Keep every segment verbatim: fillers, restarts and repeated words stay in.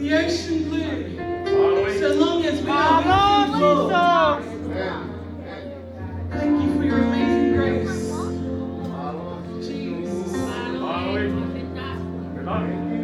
The ocean blue. So long as we are with you, Lord. Thank you for your amazing grace. Jesus. Mālō e ki. Mālō e ki.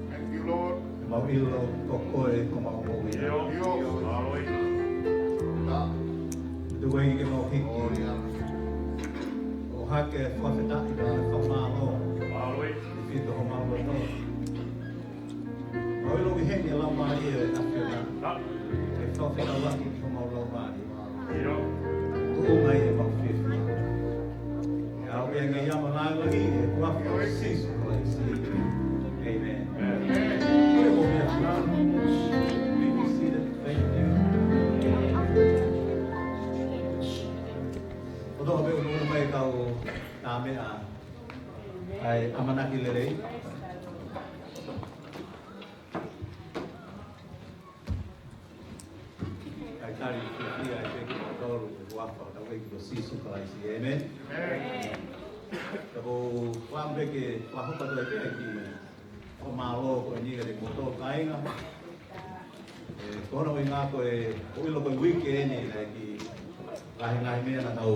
Thank you, Lord. Mau ʻilo ko koe ko mau moʻui. ʻIo. Tuku ai ke mau hiki. ʻO hake fakafetaʻi mo e fakamālō. ʻI he fito homau loto. Mau ʻilo ʻi heni e laumālie ʻo e ʻAfiona. ʻE fakafetaulaki ki homau laumālie. Tuʻu mai ʻemau fiefia. ʻE ʻaupē ange ia mo e ngaahi ʻamanaki ʻi he huafa ʻo Sīsū Kalaisi. Amen. Amen. Be seated. Thank you. ʻOtua, pea ʻoku ʻomai ʻetau tā meʻa ʻa e ʻamanaki lelei. Kae tali fiefia ai pē kimoutolu ʻi he huafa ʻo hotau ʻEiki ko Sīsū Kalaisi. Amen. Amen. Ka ʻoku ou fakaʻamu pē ke fakahoko atu ai pē ʻa e kiʻi fakamālō ko eni kiate kimoutolu kāinga. ʻE, ko hono ʻuhinga ko e, ʻoku ʻilo ko e uike eni naʻe kiʻi ngaahi, ngaahi meʻa naʻa tau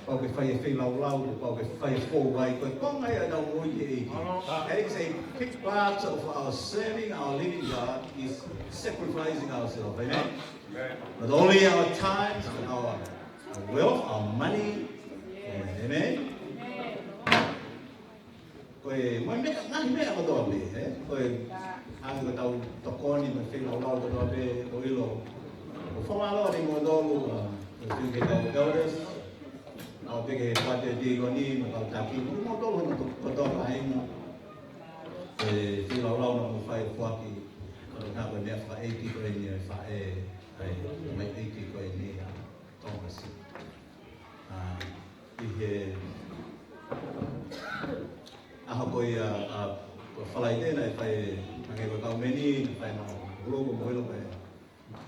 pau ke fai e feilaulau, pau ke fai e fou ai, ko e konga ia ʻetau moʻui ki he ʻEiki. That is a big part of our serving our living God is sacrificing ourselves. Amen? Amen. Not only our time, but our, our wealth, our money. Amen. Ko e, mo e meʻa, ngaahi meʻa kotoa pē, ē? Ko e, ʻa ia ko ʻetau tokoni mo e feilaulau kotoa pē, ʻoku ou ʻilo. ʻOku ou fakamālō atu kiate kimoutolu, ʻa, ko e fiu ke tau elders, ʻa, ʻo peke he pate tīkoni, mo e kau taki, mo kimoutolu hono to-, kotoa kāinga. ʻE feilaulau mo e fai foaki, ko e ngaahi meʻa fakaʻeiki ko eni, ʻe fa-, ʻe, ʻe, mai ʻeiki ko eni, ʻa, Tōmasi. ʻA, ʻi he ʻaho ko ia, ʻa, ko Falaite naʻe fai, hangē ko e kau meni, naʻe fai ʻenau huluku mo ʻilo ko e,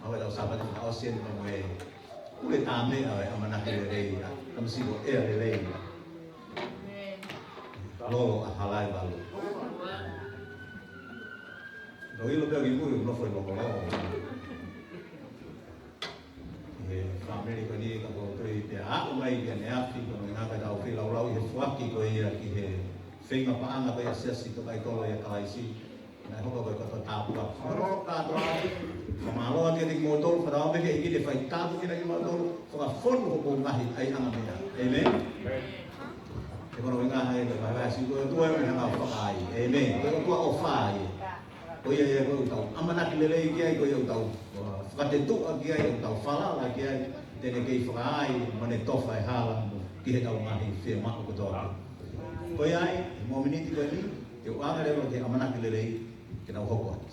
ʻa, ʻetau Sāpate fakaʻosi eni pea mo e pule tā meʻa ʻo e ʻamanaki lelei, ʻa, tamasiʻi ko ʻea lelei, ʻa. Lolo ʻa Halaivalu. Nau ʻilo pē ʻa ki mui, nofo ʻi loko lolo. ʻI he fāmili ko eni ka ʻoku ou tui pē ʻe aʻu mai ki ʻaneafi ko hono ʻuhinga ke tau feilaulau ʻi he foaki ko ia ki he feinga paʻanga ko ia ʻa e siasi tokaiʻi kolo ʻia Kalaisi. Naʻe hoko ko e koto tāpuaki. Mālō kātoa atu. Fakamālō atu kiate kimoutolu, fakatapu pē ki he ʻEiki ke fai tāpuekina kimoutolu, fakafonu hoʻomou ngaahi ʻaiʻanga meʻa. ʻĒmeni. He ko hono ʻuhinga ia ko e vahevahe siʻi ko e ʻOtua ia ʻoku ne hanga ʻo fakaai. ʻĒmeni. Ko e ʻOtua ʻofa ia. Ko ia ia ʻoku tau ʻamanaki lelei ki ai, ko ia ʻoku tau, uh, fakatetuʻa ki ai, ʻoku tau falala ki ai, te ne kei fakaai, mo ne tofa e hala, ki heʻetau ngaahi fiemaʻu kotoa pē. Ko ia ai, he mōmeniti ko eni, te u ʻoange leva ki he ʻamanaki lelei, ke nau hoko atu.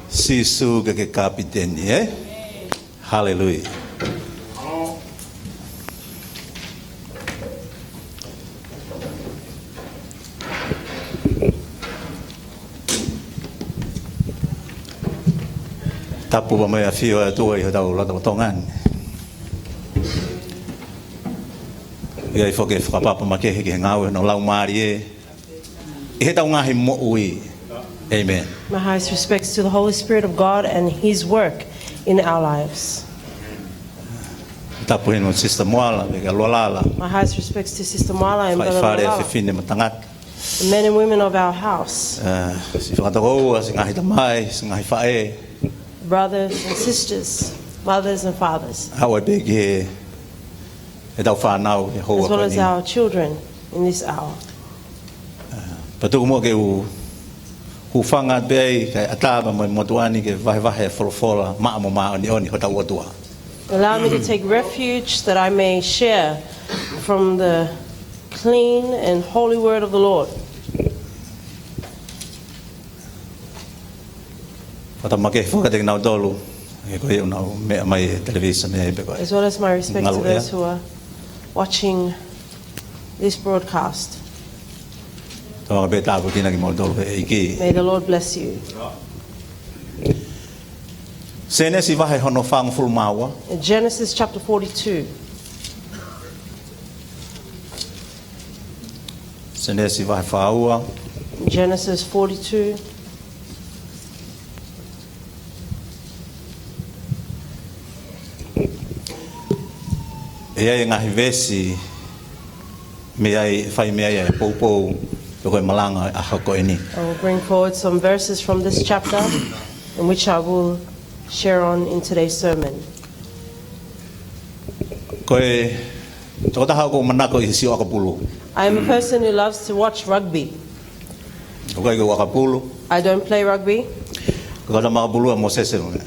Sīsū ke ke kapiteni, ē? Haleluia. Tapu pea mo e ʻafio ʻa e ʻOtua ʻi hotau loto Tonga ni. ʻI ai foki e fakapapau makehe ki he ngāue hono Laumālie ʻi heʻetau ngaahi moʻui. Amen. My highest respects to the Holy Spirit of God and His work in our lives. Tapu heni mo Sister Moala, pea kia Lualala. My highest respects to Sister Moala and Brother Faifale, Lualala. Fefine mo tangata. The men and women of our house. Eh, siʻi fakatokoua, siʻi ngaahi tamai, siʻi ngaahi faʻē. Brothers and sisters, mothers and fathers. Aʻu pē ki he, heʻetau fānau, he houa ko eni. As well as our children in this hour. Pea tuku muʻa ke u hūfanga pē ai, kae ʻatā pē mo e motuʻa ni ke vahevahe e folofola maʻa mo māʻoniʻoni hotau ʻOtua. Allow me to take refuge that I may share from the clean and holy word of the Lord. Fakatapu makehe foki kiate kinautolu, ʻe ko ia ʻoku nau meʻa mai he televīsone pē ko ē. As well as my respect to those who are watching this broadcast. Tau anga pē tāpuekina kimoutolu he ʻEiki. May the Lord bless you. Sēnesi vahe hono fāngofulu mā ua. In Genesis chapter forty-two. Sēnesi vahe fā ua. Genesis forty-two. ʻE ʻi ai e ngaahi veesi mei ai, fai mei ai e poupou, pe ko e malanga ʻaho ko eni. I will bring forward some verses from this chapter in which I will share on in today's sermon. Ko e tokotaha ʻoku ou manako ʻi he sio ʻakapulu. I am a person who loves to watch rugby. ʻOku ʻikai ke u ʻakapulu. I don't play rugby. Ko e kau tama ʻakapulu ʻa Mōsese mo e.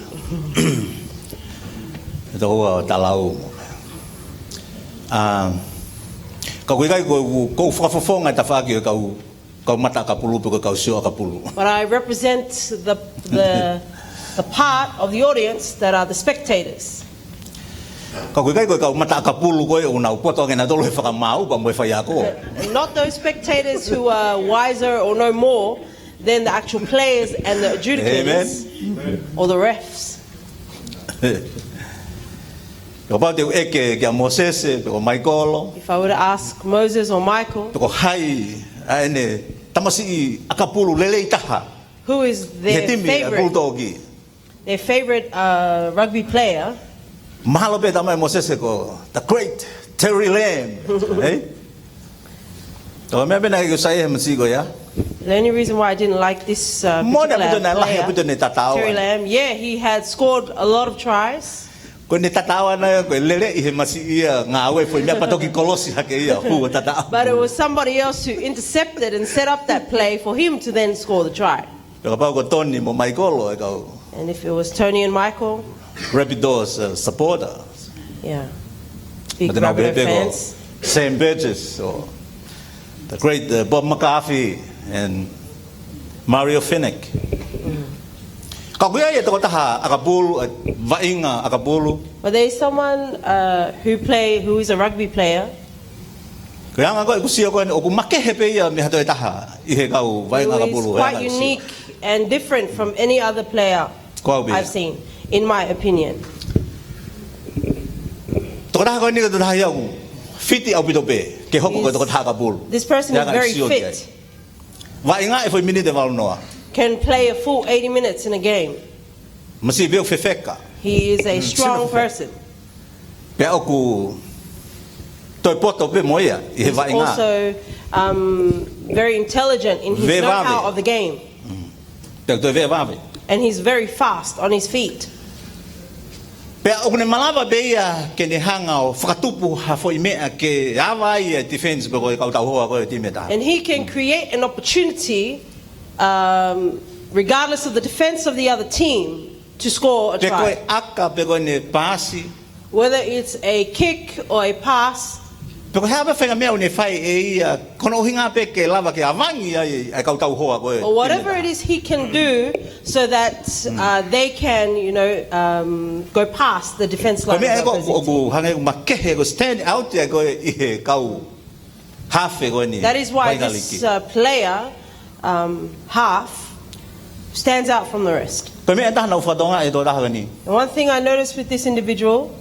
E toko ua talau mo e. Ah, ka ʻoku ʻikai ko, ko, ko e fakafofonga e tafaʻaki ʻo e kau, kau mata ʻakapulu pe ko e kau sio ʻakapulu. But I represent the, the, the part of the audience that are the spectators. Ka ʻoku ʻikai ko e kau mata ʻakapulu ko ē ʻoku nau poto ange nautolu he fakamaau pea mo e faiako. Not those spectators who are wiser or know more than the actual players and the adjudicators or the refs. Kapau te u ʻeke kia Mōsese, pe ko Maikolo. If I were to ask Moses or Michael, pe ko hai ʻa ʻene tamasiʻi ʻakapulu lelei taha, who is their favourite, he timi ʻa e Bulldogi. Their favourite, uh, rugby player. Mahalo pē talamai ʻe Mōsese ko the great Terry Lamb. Eh? Ko e meʻa pē naʻe ʻikai ke u saiʻia he masiʻi ko ia. The only reason why I didn't like this, uh, particular player, Terry Lamb, yeah, he had scored a lot of tries. Moʻoni ʻaupito naʻe lahi ʻaupito ʻene tataʻo. Ko ʻene tataʻo ʻana ia, ko e lele ʻi he masiʻi ia ngāue foʻi meʻa pea toki kolosi hake ia, hū ʻo tataʻo. But it was somebody else who intercepted and set up that play for him to then score the try. Pea kapau ko Tony mo Michael, e kau. And if it was Tony and Michael. Rabbitohs, uh, supporter. Yeah. Big Rabbitoh fans. Sam Burgess, or the great, uh, Bob McCarthy and Mario Fenech. Mm. Ka ʻoku ʻi ai e tokotaha ʻakapulu, e vaʻinga ʻakapulu. But there is someone, uh, who play, who is a rugby player. Ko e anga ko ē ʻeku sio ko eni ʻoku makehe pē ia mei ha toe taha ʻi he kau vaʻinga ʻakapulu. Who is quite unique and different from any other player I've seen, in my opinion. Ko au pē ia. Tokotaha ko eni ko e tokotaha ia ʻoku fiti ʻaupito pē ke hoko ko e tokotaha ʻakapulu. This person is very fit. Vaʻinga e foʻi miniti ʻe valu noa. Can play a full eighty minutes in a game. Masiʻi pē ʻoku fefeka. He is a strong person. Pea ʻoku toe poto pē mo ia ʻi he vaʻinga. He's also, um, very intelligent in his know-how of the game. Pea ʻoku toe vave. And he's very fast on his feet. Pea ʻoku ne malava pē ia ke ne hanga ʻo fakatupu ha foʻi meʻa ke ava ai e defense pe ko e kau tauhoa ko ē ʻo e timi ʻe taha. And he can create an opportunity, um, regardless of the defense of the other team, to score a try. Pe ko e ʻaka, pe ko ʻene paasi. Whether it's a kick or a pass. Pe ko e hā pē faʻahinga meʻa ʻoku ne fai ʻe ia, ko hono ʻuhinga pē ke lava ke avangi ai ʻa e kau tauhoa ko ē. Or whatever it is he can do so that, uh, they can, you know, um, go past the defense line of the opposing team. Ko e meʻa ē ʻoku, ʻoku hangē ʻoku makehe, ʻoku stand out ia ko ē ʻi he kau hafe ko eni. That is why this, uh, player, um, half, stands out from the rest. Ko e meʻa ʻe taha naʻá ku fakatokangaʻi he tokotaha ko eni. And one thing I noticed with this individual,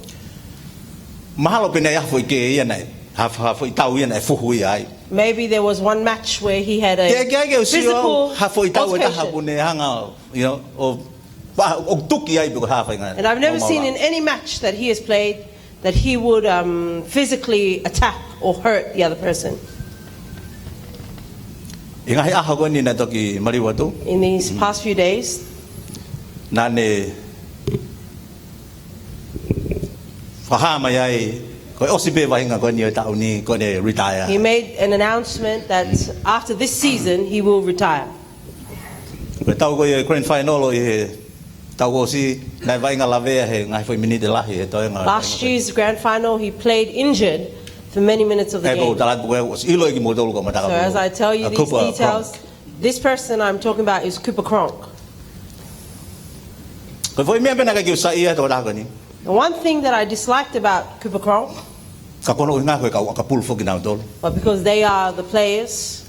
mahalo pē naʻe ʻi ai ha foʻi kē ia naʻe, ha, ha foʻi tau ia naʻe fuhu ia ai. Maybe there was one match where he had a physical altercation. Ke, ke, ke u sio au, ha foʻi tau ʻe taha ʻoku ne hanga, you know, ʻo, ʻo tuki ai pe ko e hā faʻahinga. And I've never seen in any match that he has played that he would, um, physically attack or hurt the other person. ʻI he ngaahi ʻaho ko eni naʻe toki maliu atu. In these past few days, naʻá ne fakahā mai ai, ko e ʻosi pē vaʻinga ko eni ʻo e taʻu ni, ko ʻene retire. He made an announcement that after this season, he will retire. Ko e tau ko ia grand final ʻi he taʻu kuo ʻosi, naʻe vaʻinga lavea he ngaahi foʻi miniti lahi he toenga. Last year's grand final, he played injured for many minutes of the game. ʻOku ou tala atu ko e ʻosi ʻilo ʻe kimoutolu ko e mataʻi. So as I tell you these details, this person I'm talking about is Cooper Cronk. Ko e foʻi meʻa pē naʻe ʻikai ke u saiʻia he tokotaha ko eni. The one thing that I disliked about Cooper Cronk, ka ko hono ʻuhinga ko e kau ʻakapulu foki nautolu. But because they are the players,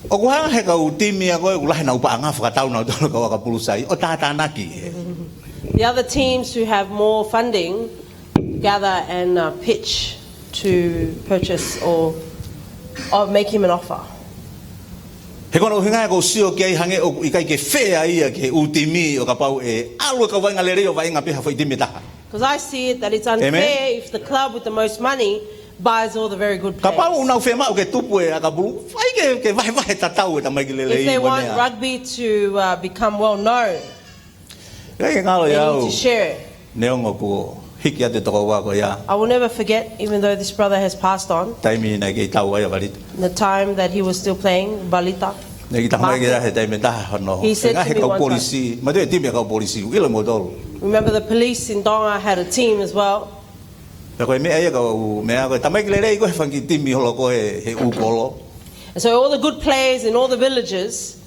ʻoku hanga he kau timi ia ko ē ʻoku lahi ʻenau paʻanga fakatau nautolu kau ʻakapulu sai ʻo tātānaki. The other teams who have more funding gather and, uh, pitch to purchase or, or make him an offer. He ko hono ʻuhinga ia ʻoku ou sio ki ai hangē ʻoku ʻikai ke fair ia ki he ʻū timi ʻo kapau ʻe ʻalu e kau vaʻinga lelei ʻo vaʻinga pē ha foʻi timi ʻe taha. 'Cause I see it that it's unfair if the club with the most money buys all the very good players. Kapau ʻoku nau fiemaʻu ke tupu e ʻakapulu, fai ke, ke vahevahe tatau e tamaiki lelei mo e meʻa. If they want rugby to, uh, become well known, they need to share it. ʻIkai ke ngalo ia au. Neongo kuo hiki atu e tokoua ko ia. I will never forget, even though this brother has passed on, taimi naʻe kei tau ai ʻa Valita. The time that he was still playing, Valita. Naʻe kei tau mai ke ia he taimi ʻe taha hono. He said to me one time, ngaahi kau polisi, ma te timi kau polisi, ʻilo moutolu. Remember the police in Tonga had a team as well. Pea ko e meʻa ia kau meʻa ko e tamaiki lelei ko e fanga kiʻi timi holo ko ē he ʻū kolo. And so all the good players in all the villages,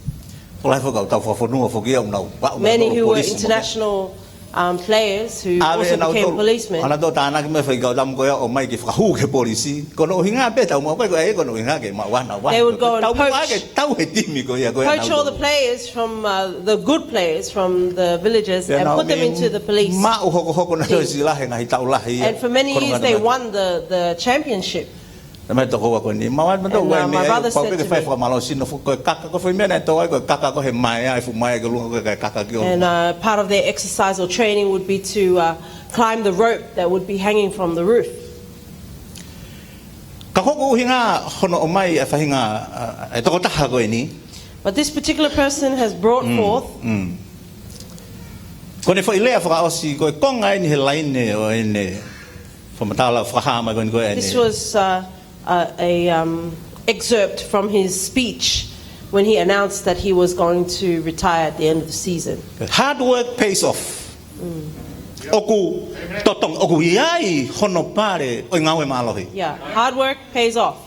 ʻoku lahi foki kau tau fakafonua foki ia ʻoku nau, many who were international, um, players who also became policemen. ʻAve nautolu, ʻa nautolu tānaki mai fai kau tamu ko ia ʻo mai ke fakahū ki he polisi. Ko hono ʻuhinga pē tau maʻu ko ia, ko hono ʻuhinga ke maʻu ʻenau vahe. They would go and poach, tau he timi ko ia, ko ia poach all the players from, uh, the good players from the villages and put them into the police team. Maʻu hokohoko nautolu ʻi he ngaahi taʻu lahi ia. And for many years they won the, the championship. Naʻe mai tokoua ko eni. Ma, ma, and, uh, my brother said to me, pau pē ke fai fakamālohisino foki ko e kaka, ko e foʻi meʻa naʻe tō ai ko e kaka ko ē he maea, ʻe fuʻu maea ke lunga ko ē kae kaka ki ʻolunga. And, uh, part of their exercise or training would be to, uh, climb the rope that would be hanging from the roof. Ka ko hoku ʻuhinga hono ʻomai e faʻahinga, uh, e tokotaha ko eni. But this particular person has brought forth. Ko ʻene foʻi lea fakaʻosi, ko e konga eni he laine ʻo ʻene fakamatala fakahā mai ko eni ko ē ʻene. This was, uh, uh, a, um, excerpt from his speech when he announced that he was going to retire at the end of the season. Hard work pays off. ʻOku totong, ʻoku ʻi ai hono pale ʻo e ngāue mālohi. Yeah, hard work pays off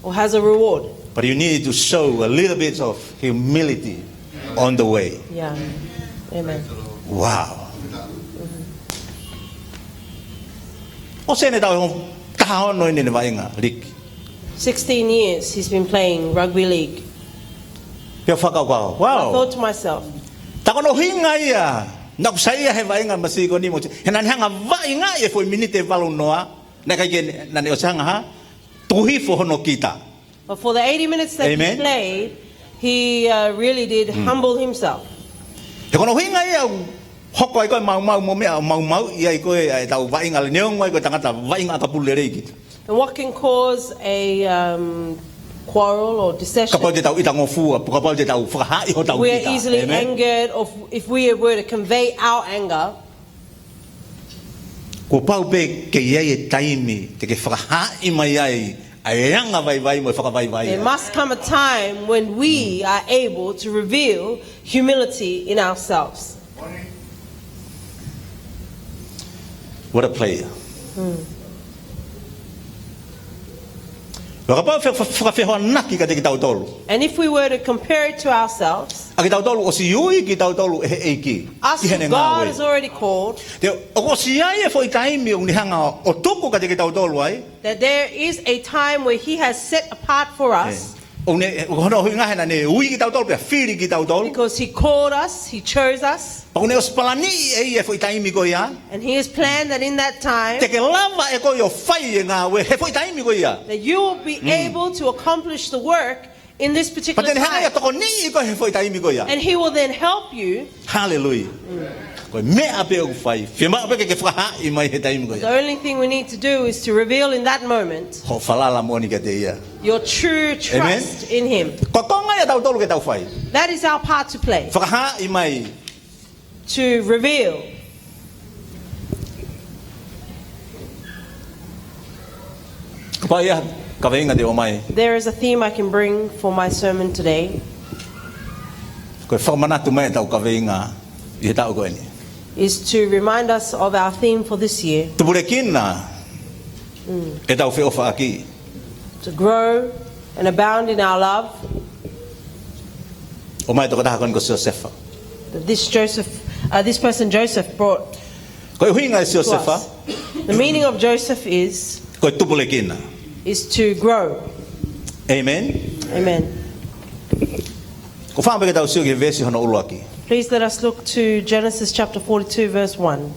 or has a reward. But you need to show a little bit of humility on the way. Yeah. Amen. Wow. ʻOsi eni e taʻu ʻe taha ono ʻene vaʻinga liki. Sixteen years he's been playing rugby league. Pea fakakaukau, wow. I thought to myself, tā ko hono ʻuhinga ia naʻá ku saiʻia he vaʻinga masiʻi ko eni mo, he naʻá ne hanga vaʻingaʻi e foʻi miniti ʻe valu noa, naʻe ʻikai ke, naʻá ne ʻosi hanga ha, tuku hifo hono kita. But for the eighty minutes that he played, he, uh, really did humble himself. He ko hono ʻuhinga ia ʻoku hoko ai ko e maumau mo e meʻa, maumauʻi ai ko ē ʻetau vaʻinga lelei, neongo ai ko e tangata vaʻinga ʻakapulu lelei kita. And what can cause a, um, quarrel or dissension? Kapau te tau ʻita ngofua, kapau te tau fakahaaʻi hotau kita. We are easily angered, or if we were to convey our anger. Kuo pau pē ke ʻi ai e taimi te ke fakahaaʻi mai ai ʻa e anga vaivai mo e fakavaivai. There must come a time when we are able to reveal humility in ourselves. What a player. Kapau ʻe fa-, fa-, fakafehoanaki kiate kitautolu, And if we were to compare it to ourselves, ʻa kitautolu ʻosi ui kitautolu ʻe he ʻEiki, us ʻi heʻene God ngāue, has already called, te ʻoku ʻosi ʻi ai e foʻi taimi ʻoku ne hanga ʻo tuku kiate kitautolu ai. That there is a time where He has set apart for us. ʻOku ne, ʻoku hono ʻuhinga he naʻa ne ui kitautolu pea fili kitautolu. Because He called us, He chose us. Pea ʻoku ne ʻosi palaniʻi ʻe ia e foʻi taimi ko ia. And He has planned that in that time, Te ke lava ʻe koe ʻo fai e ngāue he foʻi taimi ko ia. That you will be able to accomplish the work in this particular time. Pea te ne hanga ia ʻo tokoniʻi koe he foʻi taimi ko ia. And He will then help you. Haleluia. Ko e meʻa pē ʻoku fai, fiemaʻu pē ke ke fakahaaʻi mai he taimi ko ia. The only thing we need to do is to reveal in that moment hoʻo falala moʻoni kiate ia. Your true trust in Him. Ko e konga ia ʻatautolu ke tau fai. That is our part to play. Fakahaaʻi mai. To reveal. Kapau ʻe ʻi ai ha kaveinga te u ʻomai, There is a theme I can bring for my sermon today. Ko e fakamanatu mai ʻetau kaveinga ʻi he taʻu ko eni. Is to remind us of our theme for this year. Tupulekina ʻetau feʻofaʻaki. To grow and abound in our love. ʻOmai e tokotaha ko eni ko Siosefa. That this Joseph, uh, this person Joseph brought Ko e ʻuhinga ʻo Siosefa, to us. The meaning of Joseph is, ko e tupulekina, is to grow. Amen. Amen. Ko e fakaʻamu pē ke tau sio ki he veesi hono ʻuluaki. Please let us look to Genesis chapter forty-two, verse one.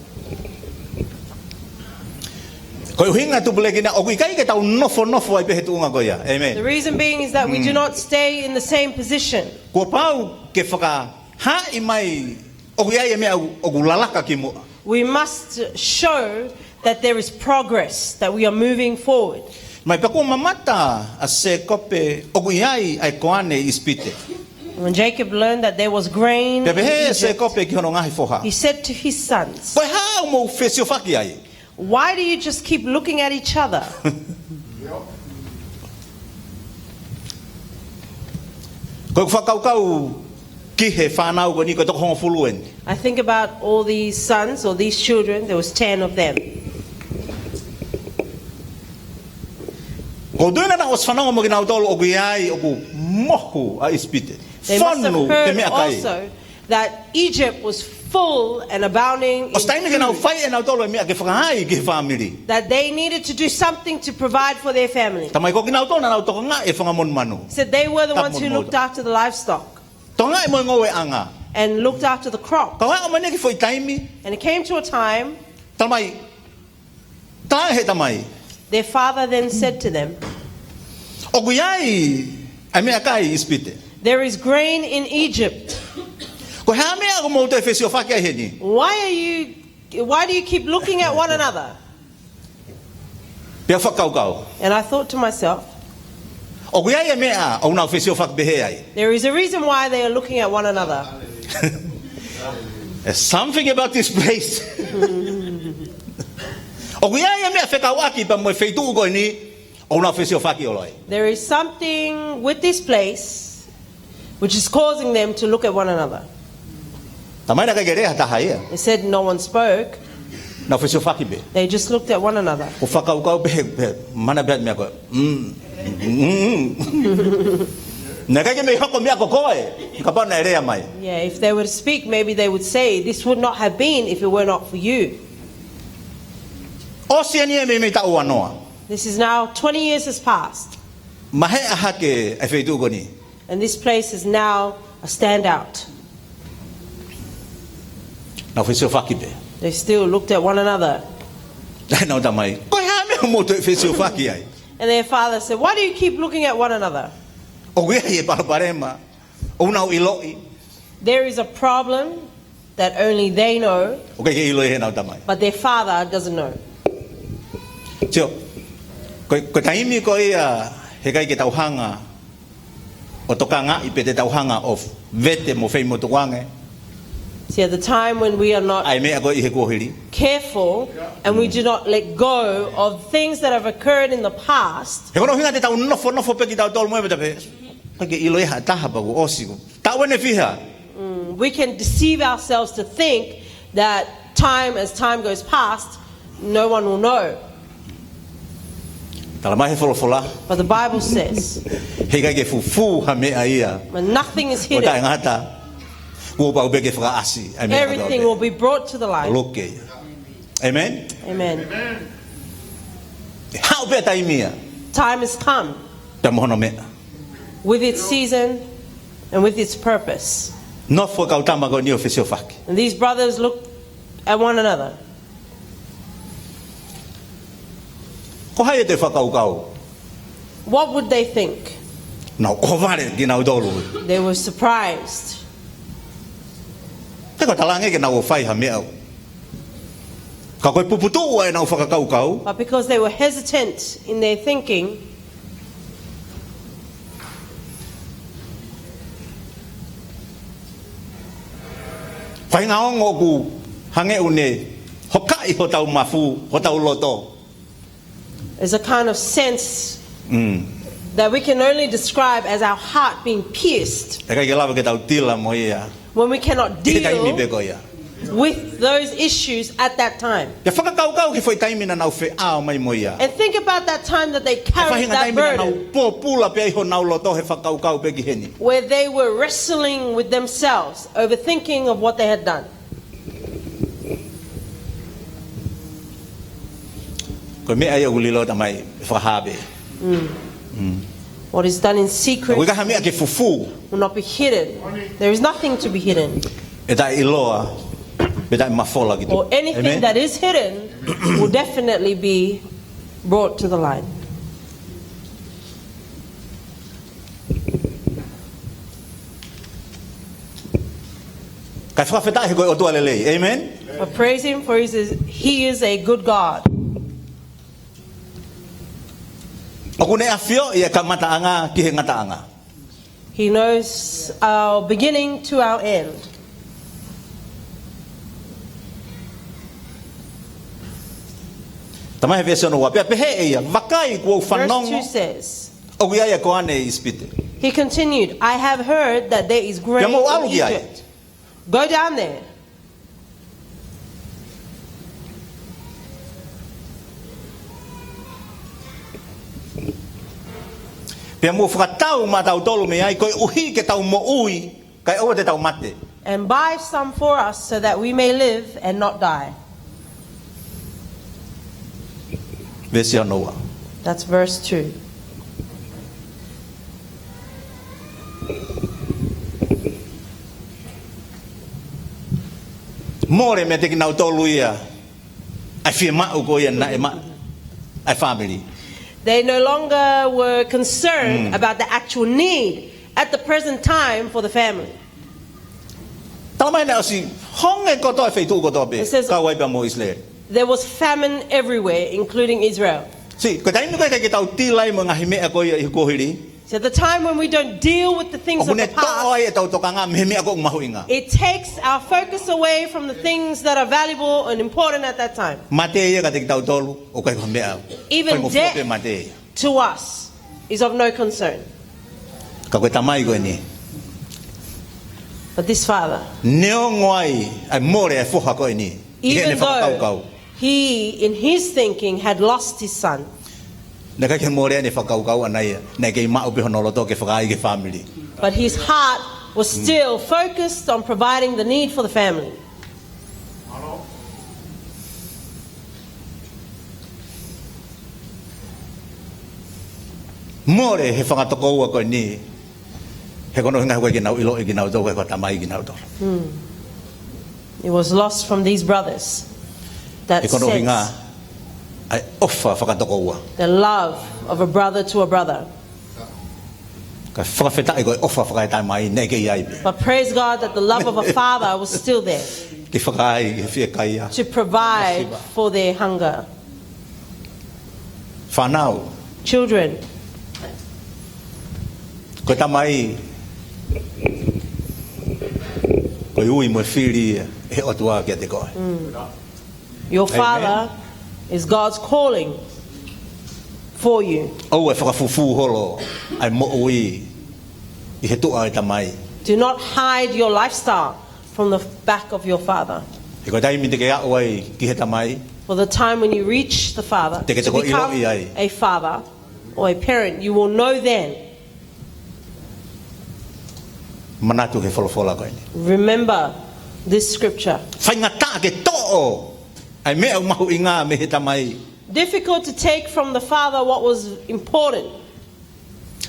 Ko e ʻuhinga e tupulekina, ʻoku ʻikai ke tau nofonofo ai pē he tuʻunga ko ia. Amen. The reason being is that we do not stay in the same position. Kuo pau ke fakahaaʻi mai ʻoku ʻi ai e meʻa ʻoku lalaka ki muʻa. We must show that there is progress, that we are moving forward. Mai pea kuo mamata ʻa Sēkope ʻoku ʻi ai ʻa e koane ʻi ʻIsipite. When Jacob learned that there was grain in Egypt, Pea pehē ʻe Sēkope ki hono ngaahi foha, he said to his sons, Ko e hā ʻoku mou fesiofaki ai? Why do you just keep looking at each other? Ko ʻeku fakakaukau ki he fānau ko eni, ko e toko hongofulu eni. I think about all these sons or these children, there was ten of them. ʻOku ou tui naʻa nau ʻosi fanongo mo kinautolu ʻoku ʻi ai, ʻoku mohu ʻa ʻIsipite. They must have heard also that Egypt was full and abounding in food. Fonu ke meʻakai. ʻOsi taimi ke nau fai ʻe nautolu e meʻa ke fakahaaʻi ki he fāmili. That they needed to do something to provide for their family. Talamai ko kinautolu naʻa nau tokangaʻi e fanga monumanu. Said they were the ones who looked after the livestock. Tapu monumanu. Tokangaʻi mo e ngoueʻanga. And looked after the crop. Ka ʻalu mai ki he foʻi taimi. And it came to a time. Talamai, Talaange ʻe he tamai. Their father then said to them, ʻOku ʻi ai ʻa e meʻakai ʻi ʻIsipite. There is grain in Egypt. Ko e hā e meʻa ʻoku mou toe fesiofaki ai heni? Why are you, why do you keep looking at one another? Pea fakakaukau. And I thought to myself, ʻOku ʻi ai e meʻa ʻoku nau fesiofaki pehē ai. There is a reason why they are looking at one another. There's something about this place. ʻOku ʻi ai e meʻa fekauʻaki pea mo e feituʻu ko eni ʻoku nau fesiofaki ʻolo ai. There is something with this place which is causing them to look at one another. Talamai naʻe ʻikai ke lea ha taha ia. They said no one spoke. Nau fesiofaki pē. They just looked at one another. ʻOku ou fakakaukau pē, pē, mana pē meʻa ko ē. Mm. Mm, mm. Naʻe ʻikai ke mei hoko meʻa ko koe, kapau naʻe lea mai. Yeah, if they were to speak, maybe they would say, "This would not have been if it were not for you." ʻOsi eni e meimei taʻu ua noa. This is now twenty years has passed. Maheʻa hake e feituʻu ko eni. And this place is now a standout. Nau fesiofaki pē. They still looked at one another. Naʻe ʻi ai honau tamai. Ko e hā e meʻa ʻoku mou toe fesiofaki ai? And their father said, "Why do you keep looking at one another?" ʻOku ʻi ai e palopalema ʻoku nau ʻiloʻi. There is a problem that only they know, ʻoku ʻikai ke ʻilo ʻe heʻenau tamai. But their father doesn't know. Sio, ko e, ko e taimi ko ia he ʻikai ke tau hanga ʻo tokangaʻi pe te tau hanga ʻo vete mo feimotukuange. See, at the time when we are not ʻA e meʻa ko ē ʻi he kuohili. Careful, and we do not let go of things that have occurred in the past. He ko hono ʻuhinga te tau nofonofo pē kitautolu mo e mata pē. ʻIkai ke ʻilo ʻe ha taha pe kuo ʻosi. Taʻu ʻe fiha. Mm, we can deceive ourselves to think that time, as time goes past, no one will know. Talamai he folofola, But the Bible says, he ʻikai ke fufū ha meʻa ia, but nothing is hidden. ʻO taʻengata, kuo pau pē ke fakaʻasi ʻa e meʻa kotoa pē. Everything will be brought to the light. Loke. Amen? Amen. ʻE haʻu pē taimi ia. Time has come. Pea mo hono meʻa. With its season and with its purpose. Nofo e kau tama ko eni ʻo fesiofaki. And these brothers looked at one another. Ko hai ʻe toe fakakaukau? What would they think? Nau ʻohovale kinautolu. They were surprised. He ko e talaange ke nau ō ʻo fai ha meʻa. Ka ko e puputuʻu ʻenau fakakaukau. But because they were hesitant in their thinking, faʻahinga ongo ʻoku hangē ʻoku ne hokaʻi hotau mafu, hotau loto. There's a kind of sense Mm. that we can only describe as our heart being pierced. ʻIkai ke lava ke tau tila mo ia. When we cannot He taimi deal pē ko ia. with those issues at that time. Ke fakakaukau ki he foʻi taimi naʻa nau feʻao mai mo ia. And think about that time that they carried that burden. He faʻahinga taimi naʻa nau pōpula pē ai honau loto he fakakaukau pē ki heni. Where they were wrestling with themselves, overthinking of what they had done. Ko e meʻa ia ʻoku lilo, Tamai, fakahā pē. Mm. Mm. What is done in secret ʻOku ʻikai ha meʻa ke fufū. will not be hidden. There is nothing to be hidden. ʻE taʻeʻiloa, pe taʻemafola ki tuʻa. Or anything Amen. that is hidden will definitely be brought to the light. Kae fakafetaʻi he ko e ʻOtua lelei. Amen? But praise him, for he is, he is a good God. ʻOku ne ʻafioʻi e kamataʻanga ki he ngataʻanga. He knows our beginning to our end. Tamai he veesi ono ua, pea pehē ʻe ia, vakai kuo u Verse fanongo two says, ʻoku ʻi ai e koane ʻi ʻIsipite. He continued, "I have heard that there is grain Pea mou ʻalu in ki ai. Egypt. Go down there." Pea mou fakatau maʻatautolu mei ai, koeʻuhi ke tau moʻui, kae ʻoua te tau mate. "And buy some for us so that we may live and not die." Veesi ono ua. That's verse two. Mole meiate kinautolu ia ʻa e fiemaʻu ko ia naʻe maʻu ʻe he fāmili. They no longer were concerned Mm. about the actual need at the present time for the family. Talamai naʻe ʻosi honge kotoa e feituʻu kotoa pē, It says kau ai pea mo ʻIsileli. There was famine everywhere, including Israel. Sī, ko e taimi ko ē ʻikai ke tau tila ai mo e ngaahi meʻa ko ia ʻi he kuohili, So the time when we don't deal with the things of the past, ʻoku ne toʻo ai ʻetau tokanga mei he meʻa ʻoku mahuʻinga. It takes our focus away from the things that are valuable and important at that time. Mate ia kiate kitautolu, ʻoku ʻikai ko ha meʻa. Even Faingofua death pē mate ia. to us is of no concern. Ka ko e tamai ko eni. But this father, Neongo ai ʻa e mole ʻa e foha ko eni, ʻi heʻene even though fakakaukau. he, in his thinking, had lost his son, Naʻe ʻikai ke mole ʻene fakakaukau ʻana ia, naʻe kei maʻu pē hono loto ke fakaai ki he fāmili. but his heart was still focused on providing the need for the family. Mole he fanga tokoua ko eni, he ko hono ʻuhinga he ʻoku ʻikai ke nau ʻiloʻi kinautolu, he ko e tamai kinautolu. Hmm. It was lost from these brothers. That He ko hono ʻuhinga sense, ʻa e ʻofa fakatokoua. the love of a brother to a brother. Ka fakafetaʻi ko e ʻofa fakaetamai naʻe kei ai pē. But praise God that the love of a father was still there Ke fakaai, ke fiekaia. to provide Masiva. for their hunger. Fānau. Children. Ko e tamai, ko e ui mo e fili ʻe he ʻOtua kiate koe. Mm. Your Amen. father is God's calling for you. ʻOua ʻe fakafufū holo ʻa e moʻui ʻi he tuʻa ʻo e tamai. Do not hide your lifestyle from the back of your father. He ko e taimi te ke aʻu ai ki he tamai, For the time when you reach the father, Te ke to toki ʻiloʻi ai. A father or a parent, you will know then. Manatu he folofola ko eni. Remember this scripture. Faingataʻa ke toʻo ʻa e meʻa ʻoku mahuʻinga mei he tamai. Difficult to take from the father what was important.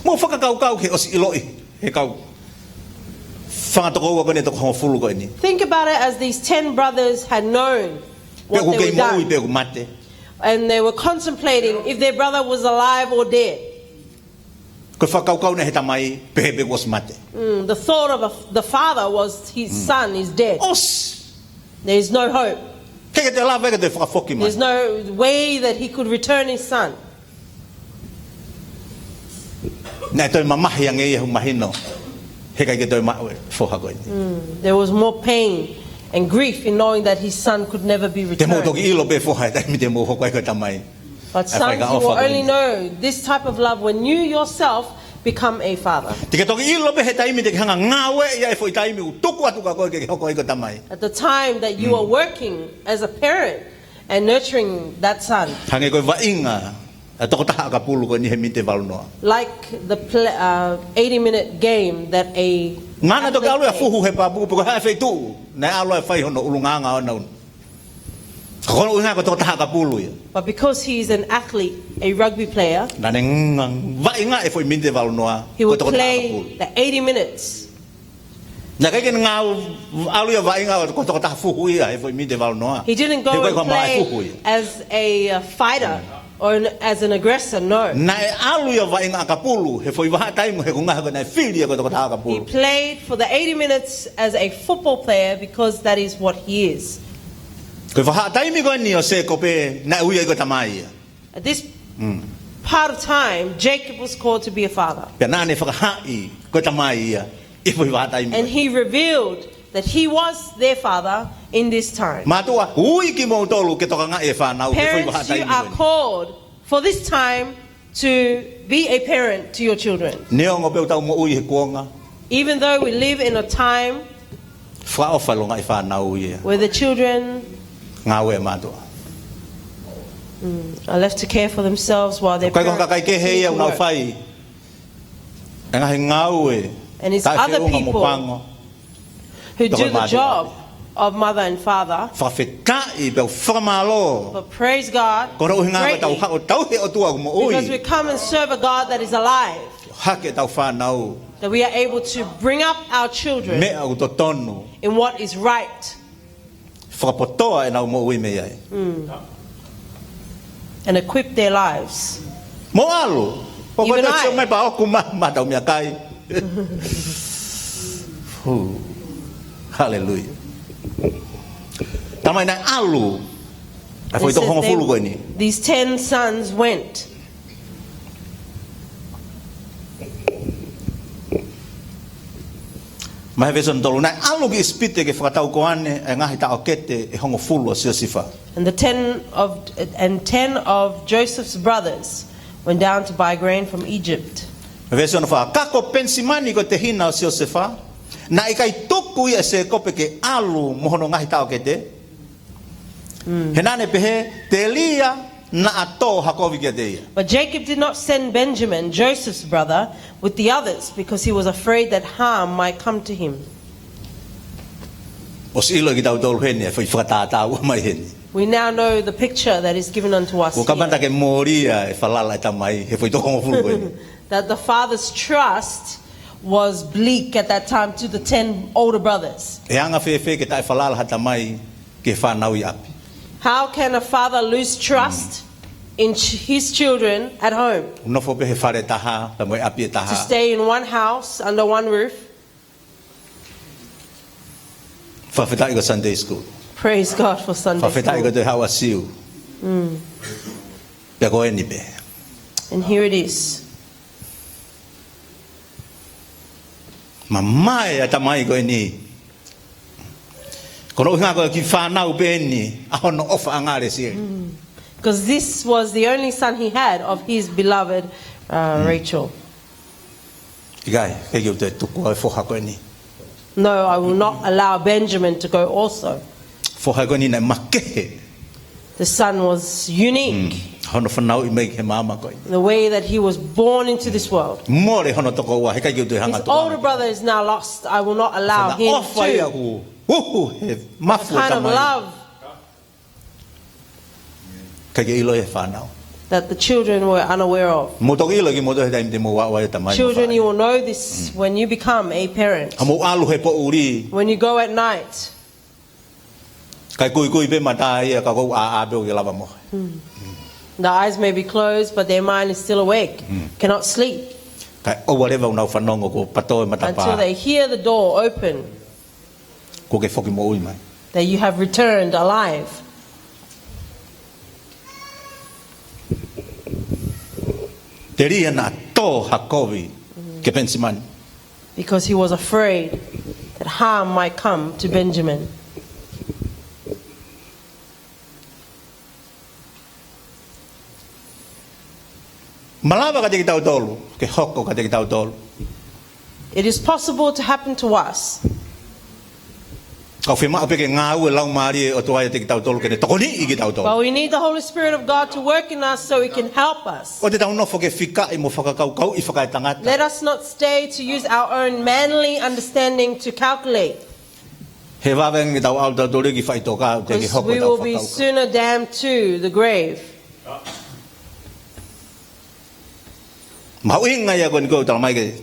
Mou fakakaukau ki he ʻosi ʻiloʻi he kau fanga tokoua ko eni ʻe toko hongofulu ko eni. Think about it as these ten brothers had known what they were done. Pe ʻoku kei moʻui pe ʻoku mate. And they were contemplating if their brother was alive or dead. Ko e fakakaukau naʻe ʻi he tamai, pehē pe kuo ʻosi mate. Mm, the thought of a, the father was his son is dead. ʻOsi. There is no hope. ʻIkai ke toe lava ia ke toe fakafoki mai. There's no way that he could return his son. Naʻe toe mamahi ange ia, ʻoku mahino, he ʻikai ke toe maʻu e foha ko eni. Mm, there was more pain and grief in knowing that his son could never be returned. Te mou toki ʻilo pē foha he taimi te mou hoko ai ko e tamai. But sons, you will only know this type of love when you yourself become a father. Te ke toki ʻilo pē he taimi te ke hanga ngāueʻi ai e foʻi taimi ʻoku tuku atu kia koe ke ke hoko ai ko e tamai. At the time that you are working as a parent and nurturing that son. Hangē ko e vaʻinga ʻa e tokotaha ʻakapulu ko eni he miniti ʻe valu noa. Like the pl-, uh, eighty minute game that a Naʻa ne toki ʻalu ia ʻo fuhu he papu, pe ko e hā e feituʻu naʻe ʻalu ai ʻo fai hono ʻulungaanga ʻo na un. Ko hono ʻuhinga ko e tokotaha ʻakapulu ia. But because he is an athlete, a rugby player, Naʻa ne nga-, vaʻinga e foʻi miniti ʻe valu noa, he would play the eighty minutes. Naʻe ʻikai ke ne ngāue ʻalu ia ʻo vaʻinga ko e tokotaha fuhu ia he foʻi miniti ʻe valu noa. He didn't go and play as a, uh, fighter or an, as an aggressor, no. Naʻe ʻalu ia ʻo vaʻinga ʻakapulu he foʻi vahaʻa taimi he ko e ʻuhinga ko e naʻe fili ia ko e tokotaha ʻakapulu. He played for the eighty minutes as a football player because that is what he is. Ko e vahaʻa taimi ko eni ʻo Sēkope naʻe ui ai ko e tamai ia. At this part of time, Jacob was called to be a father. Pea naʻa ne fakahaaʻi ko e tamai ia ʻi he foʻi vahaʻa taimi ko eni. And he revealed that he was their father in this time. Mātuʻa, ui kimoutolu ke tokangaʻi e fānau he foʻi vahaʻa taimi ko eni. Parents, you are called for this time to be a parent to your children. Neongo pē ʻoku tau moʻui he kuonga. Even though we live in a time Fakaʻofa e longaʻi fānau ia. Where the children Ngāue mātuʻa. Mm, are left to care for themselves while their parents ʻOku ʻikai ko ha kakai kehe ia ʻoku nau fai e ngaahi ngāue taʻefeʻunga mo pango. And it's other people who do the job of mother and father. Fakafetaʻi pea u fakamālō. But praise God greatly. Ko hono ʻuhinga ko ʻetau haʻu ʻo tauhi e ʻOtua ʻoku moʻui. Because we come and serve a God that is alive. Hake ʻetau fānau. That we are able to bring up our children Meʻa ʻoku totonu. In what is right. Fakapotoʻi ʻenau moʻui mei ai. Mm. And equip their lives. Mo ʻalu. Even I. Ko e tau mai pea ʻoku ma, ma tau meʻakai. Hū. Haleluia. Tamai naʻe ʻalu. ʻA e foʻi toko hongofulu ko eni. It says they, these ten sons went. Mei he veesi hono tolu, naʻe ʻalu ki ʻIsipite ke fakatau koane ʻa e ngaahi taʻokete ʻe hongofulu ʻo Siosifa. And the ten of, and ten of Joseph's brothers went down to buy grain from Egypt. Mei he veesi hono fā, ka ko Penisimani ko e tehina ʻo Siosifa, naʻe ʻikai tuku ia ʻe Sēkope ke ʻalu mo hono ngaahi taʻokete. Mm. He naʻa ne pehē, telia naʻa tō ha kovi kiate ia. But Jacob did not send Benjamin, Joseph's brother, with the others because he was afraid that harm might come to him. ʻOsi ʻilo ʻe kitautolu heni e foʻi fakatātā ʻoku ʻomai heni. We now know the picture that is given unto us here. Kuo kamata ke mōlia e falala e tamai he foʻi toko hongofulu ko eni. That the father's trust was bleak at that time to the ten older brothers. ʻE anga fēfē ke taʻefalala ha tamai ki he fānau ʻi ʻapi? How can a father lose trust in ch-, his children at home? Nofo pē he fale ʻe taha, pea mo e ʻapi ʻe taha. To stay in one house, under one roof. Fakafetaʻi ko e Sunday school. Praise God for Sunday school. Fakafetaʻi ko e toe haʻu ʻa Siu. Mm. Pea ko eni pē. And here it is. Mamae ʻa e tamai ko eni. Ko hono ʻuhinga ko e kiʻi fānau pē eni ʻa hono ʻofaʻanga ʻa Lesieli. Mm. 'Cause this was the only son he had of his beloved, uh, Rachel. ʻIkai, ʻikai ke u toe tuku au e foha ko eni. No, I will not allow Benjamin to go also. Foha ko eni naʻe makehe. The son was unique. Hono fanauʻi mai ki he māmani ko ē. The way that he was born into this world. Mole hono tokoua, heʻikai ke u toe hanga His atu older ʻana. Brother is now lost. I will not allow Fana him ʻofa ia to. Ku uhu he mafu Kind of tamai. Love Kai ke ʻilo e fānau. That the children were unaware of. Mo toki ʻilo ki mo to he taimi te mo ua ua e tamai mo Children, fānau. You will know this when you become a parent. A mo ʻalu he poʻuli. When you go at night, Kai kui kui pe mata ia ka kou a a pe o ke lava mo. The eyes may be closed, but their mind is still awake, cannot sleep Kai ʻoua leva ʻo nau fanongo ko pato e matapā. Until they hear the door open. Ko ke foki moʻui mai. That you have returned alive. Te lia na to hakovi ke Penisimani. Because he was afraid that harm might come to Benjamin. Malava kiate kitautolu, ke hoko kiate kitautolu. It is possible to happen to us. Ka ʻoku fiemaʻu pē ke ngāue e Laumālie ʻo e ʻOtua ʻiate kitautolu, ke ne tokoniʻi kitautolu. But we need the Holy Spirit of God to work in us so it can help us. ʻO te tau nofo ke fikaʻi mo fakakaukauʻi fakaetangata. Let us not stay to use our own manly understanding to calculate. He vave ange ke tau ʻalu tautolu ki faʻitoka, ʻo te ke 'Cause hoko we e tau will be fakakaukau. Sooner Damned to the grave. Mahuʻinga ia ko eni ko e tala mai ke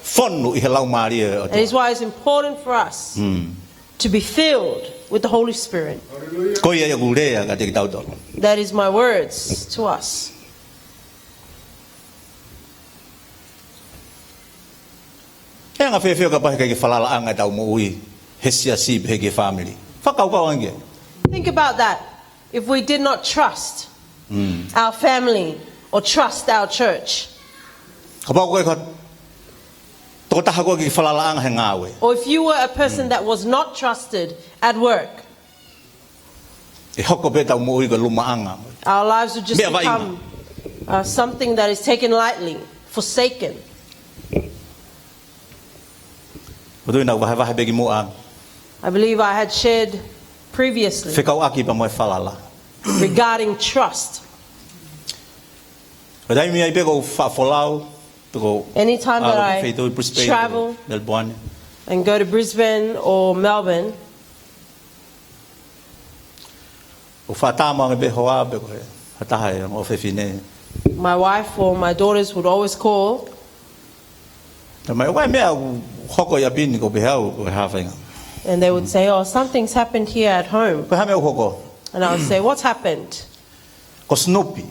fonu ʻi he Laumālie ʻo e ʻOtua. That is why it's important for us to be filled with the Holy Spirit. Ko ia ia ʻeku lea kiate kitautolu. That is my words to us. He anga fēfē ʻo kapau heʻikai ke falalaʻanga ʻetau moʻui he siasi pe he ki he fāmili. Fakakaukau ange. Think about that. If we did not trust our family or trust our church, Kapau ko e ka tokotaha ko ē ʻikai ke falalaʻanga he ngāue. Or if you were a person that was not trusted at work, ʻE hoko pē ʻetau moʻui ko e lumaʻanga. Our lives would just Meʻa vaʻinga. Become uh, something that is taken lightly, forsaken. Ko e tuʻu ʻi he vahevahe pē kimuʻa. I believe I had shared previously Fekauʻaki pea mo e falala. Regarding trust. Ko e taimi ai pē ʻoku ou faʻa folau, pe ʻoku ou Anytime that ʻalu ki he I feituʻu ʻi Brisbane, travel Melbourne. And go to Brisbane or Melbourne, ʻOku faʻa tāmateʻi ange pē hoa pe ko e ha taha ʻi he ongo ʻofefine. My wife or my daughters would always call. Talamai, ʻoku ʻi ai e meʻa ʻoku hoko ʻi ʻapi ni, ʻoku ou pehē au, ko e hā e faʻahinga. And they would say, "Oh, something's happened here at home." Ko e hā e meʻa ʻoku hoko? And I would say, "What's happened?" Ko Snoopy.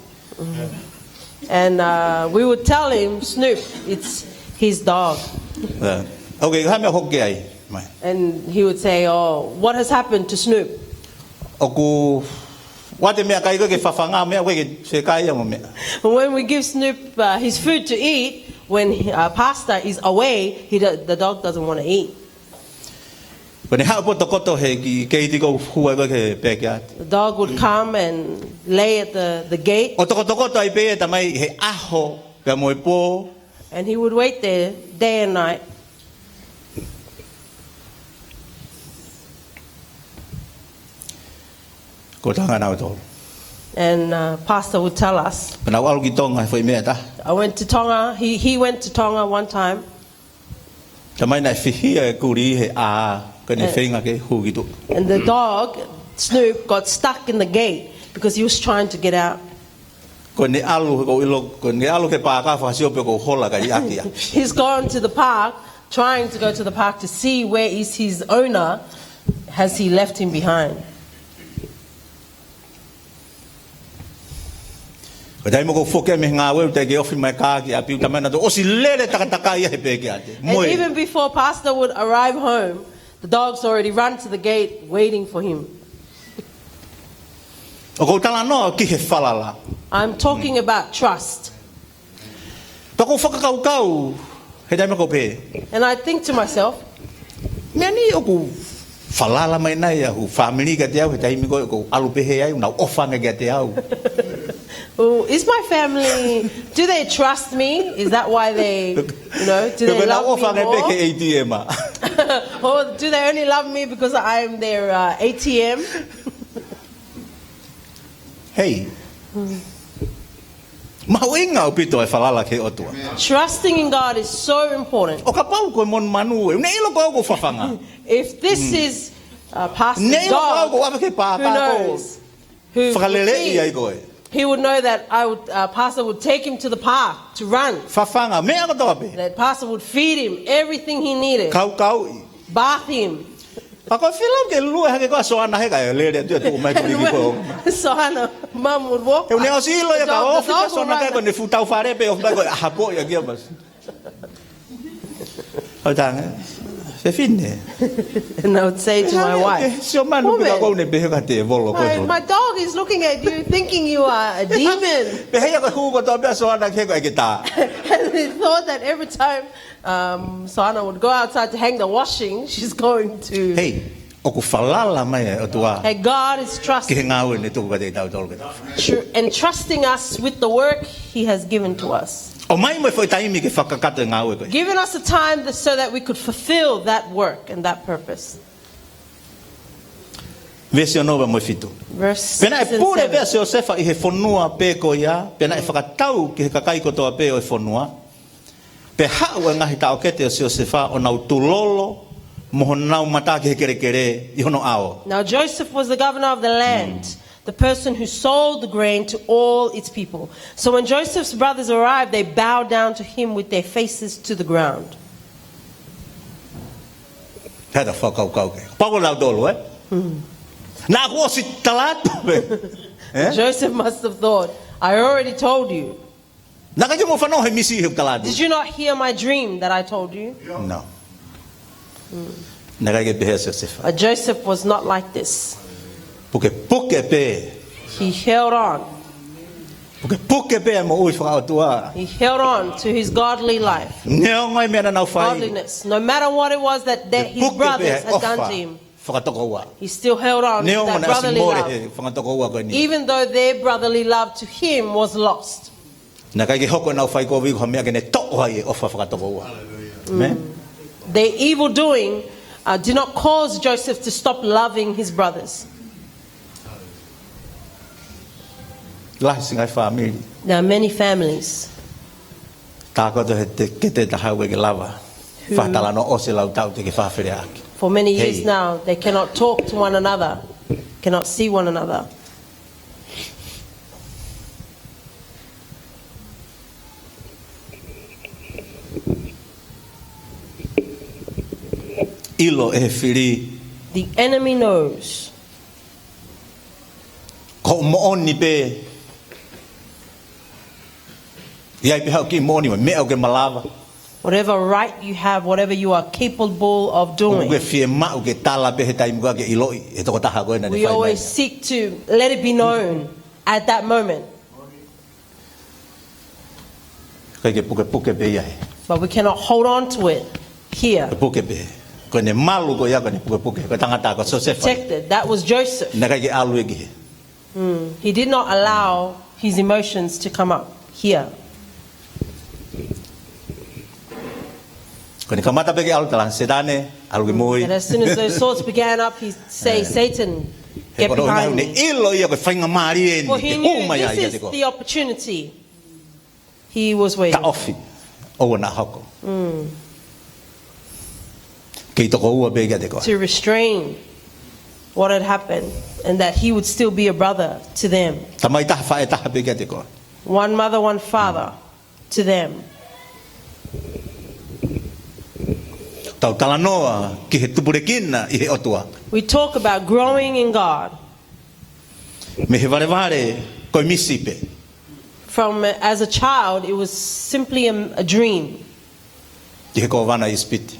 And uh, we would tell him, "Snoop, it's his dog." Yeah. Okay, hā e meʻa ʻoku hoko ai? Mai. And he would say, "Oh, what has happened to Snoop?" ʻOku ʻoatu e meʻakai ko ē ke fafanga meʻa ko ē ke sekai ia mo meʻa. When we give Snoop uh, his food to eat, when he, uh, Pastor is away, he do, the dog doesn't want to eat. Ko ʻene haʻu pē ʻo tokoto he kiʻi keiti ʻoku hū ai ko ē ki he pekiate. The dog would come and lay at the, the gate. ʻO tokotokoto ai pē ia, talamai, he ʻaho pea mo e pō. And he would wait there day and night. Ko e tangata naʻa ku tala. And uh, Pastor would tell us. Pea naʻa ku ʻalu ki Tonga he foʻi meʻa ʻe taha. I went to Tonga. He, he went to Tonga one time. Talamai naʻe fihia e kulī he ʻā, ko ʻene feinga ke hū ki tuʻa. And the dog, Snoop, got stuck in the gate because he was trying to get out. Ko ʻene ʻalu, ʻoku ou ʻilo, ko ʻene ʻalu ki he pāka fakasio pe ʻoku hola ka ʻi ʻaki ia. He's gone to the park, trying to go to the park to see where is his owner. Has he left him behind? Ko e taimi ʻoku ou foki ai mei he ngāue, ʻoku teʻeki ke ofi mai e kā ki ʻapi, ʻoku talamai naʻe ʻosi lele takatakai ia he pekiate. And even before Pastor would arrive home, the dog's already run to the gate waiting for him. ʻOku ou talanoa ki he falala. I'm talking about trust. Pea ʻoku ou fakakaukau, he taimi ʻoku ou pehē. And I think to myself, meʻa ni ʻoku falala mai nai ʻa hoku fāmili kiate au, he taimi ko ē ʻoku ou ʻalu pehē ai, ʻoku nau ʻofa ange kiate au. Oh, is my family, do they trust me? Is that why they, you know, do they love me more? Pe ʻoku nau ʻofa ange pē ki he A T M ā? Or do they only love me because I am their uh, A T M? Hei. Mahuʻinga ʻaupito e falala ki he ʻOtua. Trusting in God is so important. ʻO kapau ko e monumanu ē, ʻoku ne ʻilo ko au ʻoku ou fafanga. If this is uh, Pastor's dog, ne ʻilo ko au ʻoku ou ʻave ki he pāka, who knows? Who would feed? Fakalelei ai koe. He would know that I would, uh, Pastor would take him to the park to run. Fafanga, meʻa kotoa pē. That Pastor would feed him everything he needed. Kaukauʻi. Bath him. Ka ko e filau ke lue hake ko ā Soana he kae lele atu ʻo tuʻu mai kuliki ko. Soana, Mum would walk. He ʻoku ne ʻosi ʻilo ia ka ofi ka Soana kae ko ne fuʻu tau fale pē ofi mai ko e ʻahapo ia kia mas. ʻO tanga, fefine. And I would say to my wife, sio manu pē ka ko ne pehē ka te volo ko. My dog is looking at you thinking you are a demon. Pehē ia ko e hū kotoa pē ʻa Soana ke ko e ke tā. And he thought that every time Um, Soana would go outside to hang the washing, she's going to. Hei, ʻoku falala mai e ʻOtua. Hey, God is trusting. Ki he ngāue ne tuku kiate kitautolu ke tau fai. True, and trusting us with the work he has given to us. ʻOmai mo e foʻi taimi ke fakakakato e ngāue ko ē. Giving us a time that, so that we could fulfill that work and that purpose. Veesi ono mo e fitu. Verse six and seven. Pea naʻe pule pē ʻa Siosefa ʻi he fonua pē ko ia, pea naʻe fakatau ki he kakai kotoa pē ʻo e fonua. Pea haʻu e ngaahi taʻokete ʻo Siosefa ʻo nau tulolo mo honau mata ki he kelekele ʻi hono ʻao. Now Joseph was the governor of the land, the person who sold the grain to all its people. So when Joseph's brothers arrived, they bowed down to him with their faces to the ground. Hea ta fakakaukau ke. Pau ko lau tolu, ē? Naʻa ku ʻosi tala atu pē. Ē? Joseph must have thought, I already told you. Naʻa ke mou fanongo he misi he kalani. Did you not hear my dream that I told you? No. Naʻe ʻikai ke pehē ʻa Siosefa. But Joseph was not like this. Pukepuke pē. He held on. Pukepuke pē e moʻui fakaʻotua. He held on to his godly life. Neongo e meʻa naʻa nau fai. Godliness. No matter what it was that, that his brothers had done to him. Pukepuke pē e ʻofa fakatokoua. He still held on to that brotherly love. Neongo naʻe ʻosi mole he fakatokoua ko eni. Even though their brotherly love to him was lost. Naʻe ʻikai ke hoko ʻenau fai kovi ko ha meʻa ke ne toʻo ai e ʻofa fakatokoua. Amen. Their evil doing, uh, did not cause Joseph to stop loving his brothers. Lahi siʻi ngaahi fāmili. There are many families. Tākoto he te, ke te taha ue ke lava. Who, fakatalanoa ʻosi e lau tau te ke fafeleaki. For many years now, they cannot talk to one another, cannot see one another. ʻIlo ʻe he fili. The enemy knows. Ko e moʻoni pē. ʻI ai pē haʻo kiʻi moʻoni mo e meʻa ʻoku ke malava. Whatever right you have, whatever you are capable of doing. ʻOku ke fiemaʻu ke tala pē he taimi ko ē ke ʻiloʻi he tokotaha ko ē naʻa ne fai mai. We always seek to let it be known at that moment. ʻIkai ke pukepuke pē ia he. But we cannot hold on to it here. Puke pē. Ko ʻene malu ko ia ko ʻene pukepuke. Ko e tangata ko Siosefa. Protected. That was Joseph. Naʻe ʻikai ke ʻalu ia ki he. Mm. He did not allow his emotions to come up here. Ko ʻene kamata pē ke ʻalu, tala Sētane, ʻalu ki mui. And as soon as those thoughts began up, he say, Satan, get behind me. He ko e ʻuhinga naʻe ʻilo ia ko e faingamālie eni ke hū mai ai kiate koe. For he knew this is the opportunity he was waiting. Taʻofi, ʻoua naʻa hoko. Mm. Kei tokoua pē kiate koe. To restrain what had happened and that he would still be a brother to them. Tamai taha faʻē taha pē kiate koe. One mother, one father to them. Tau talanoa ki he tupulekina ʻi he ʻOtua. We talk about growing in God. Mei he valevale ko e misi pē. From, as a child, it was simply a, a dream. ʻI he kōvana ʻIsipite.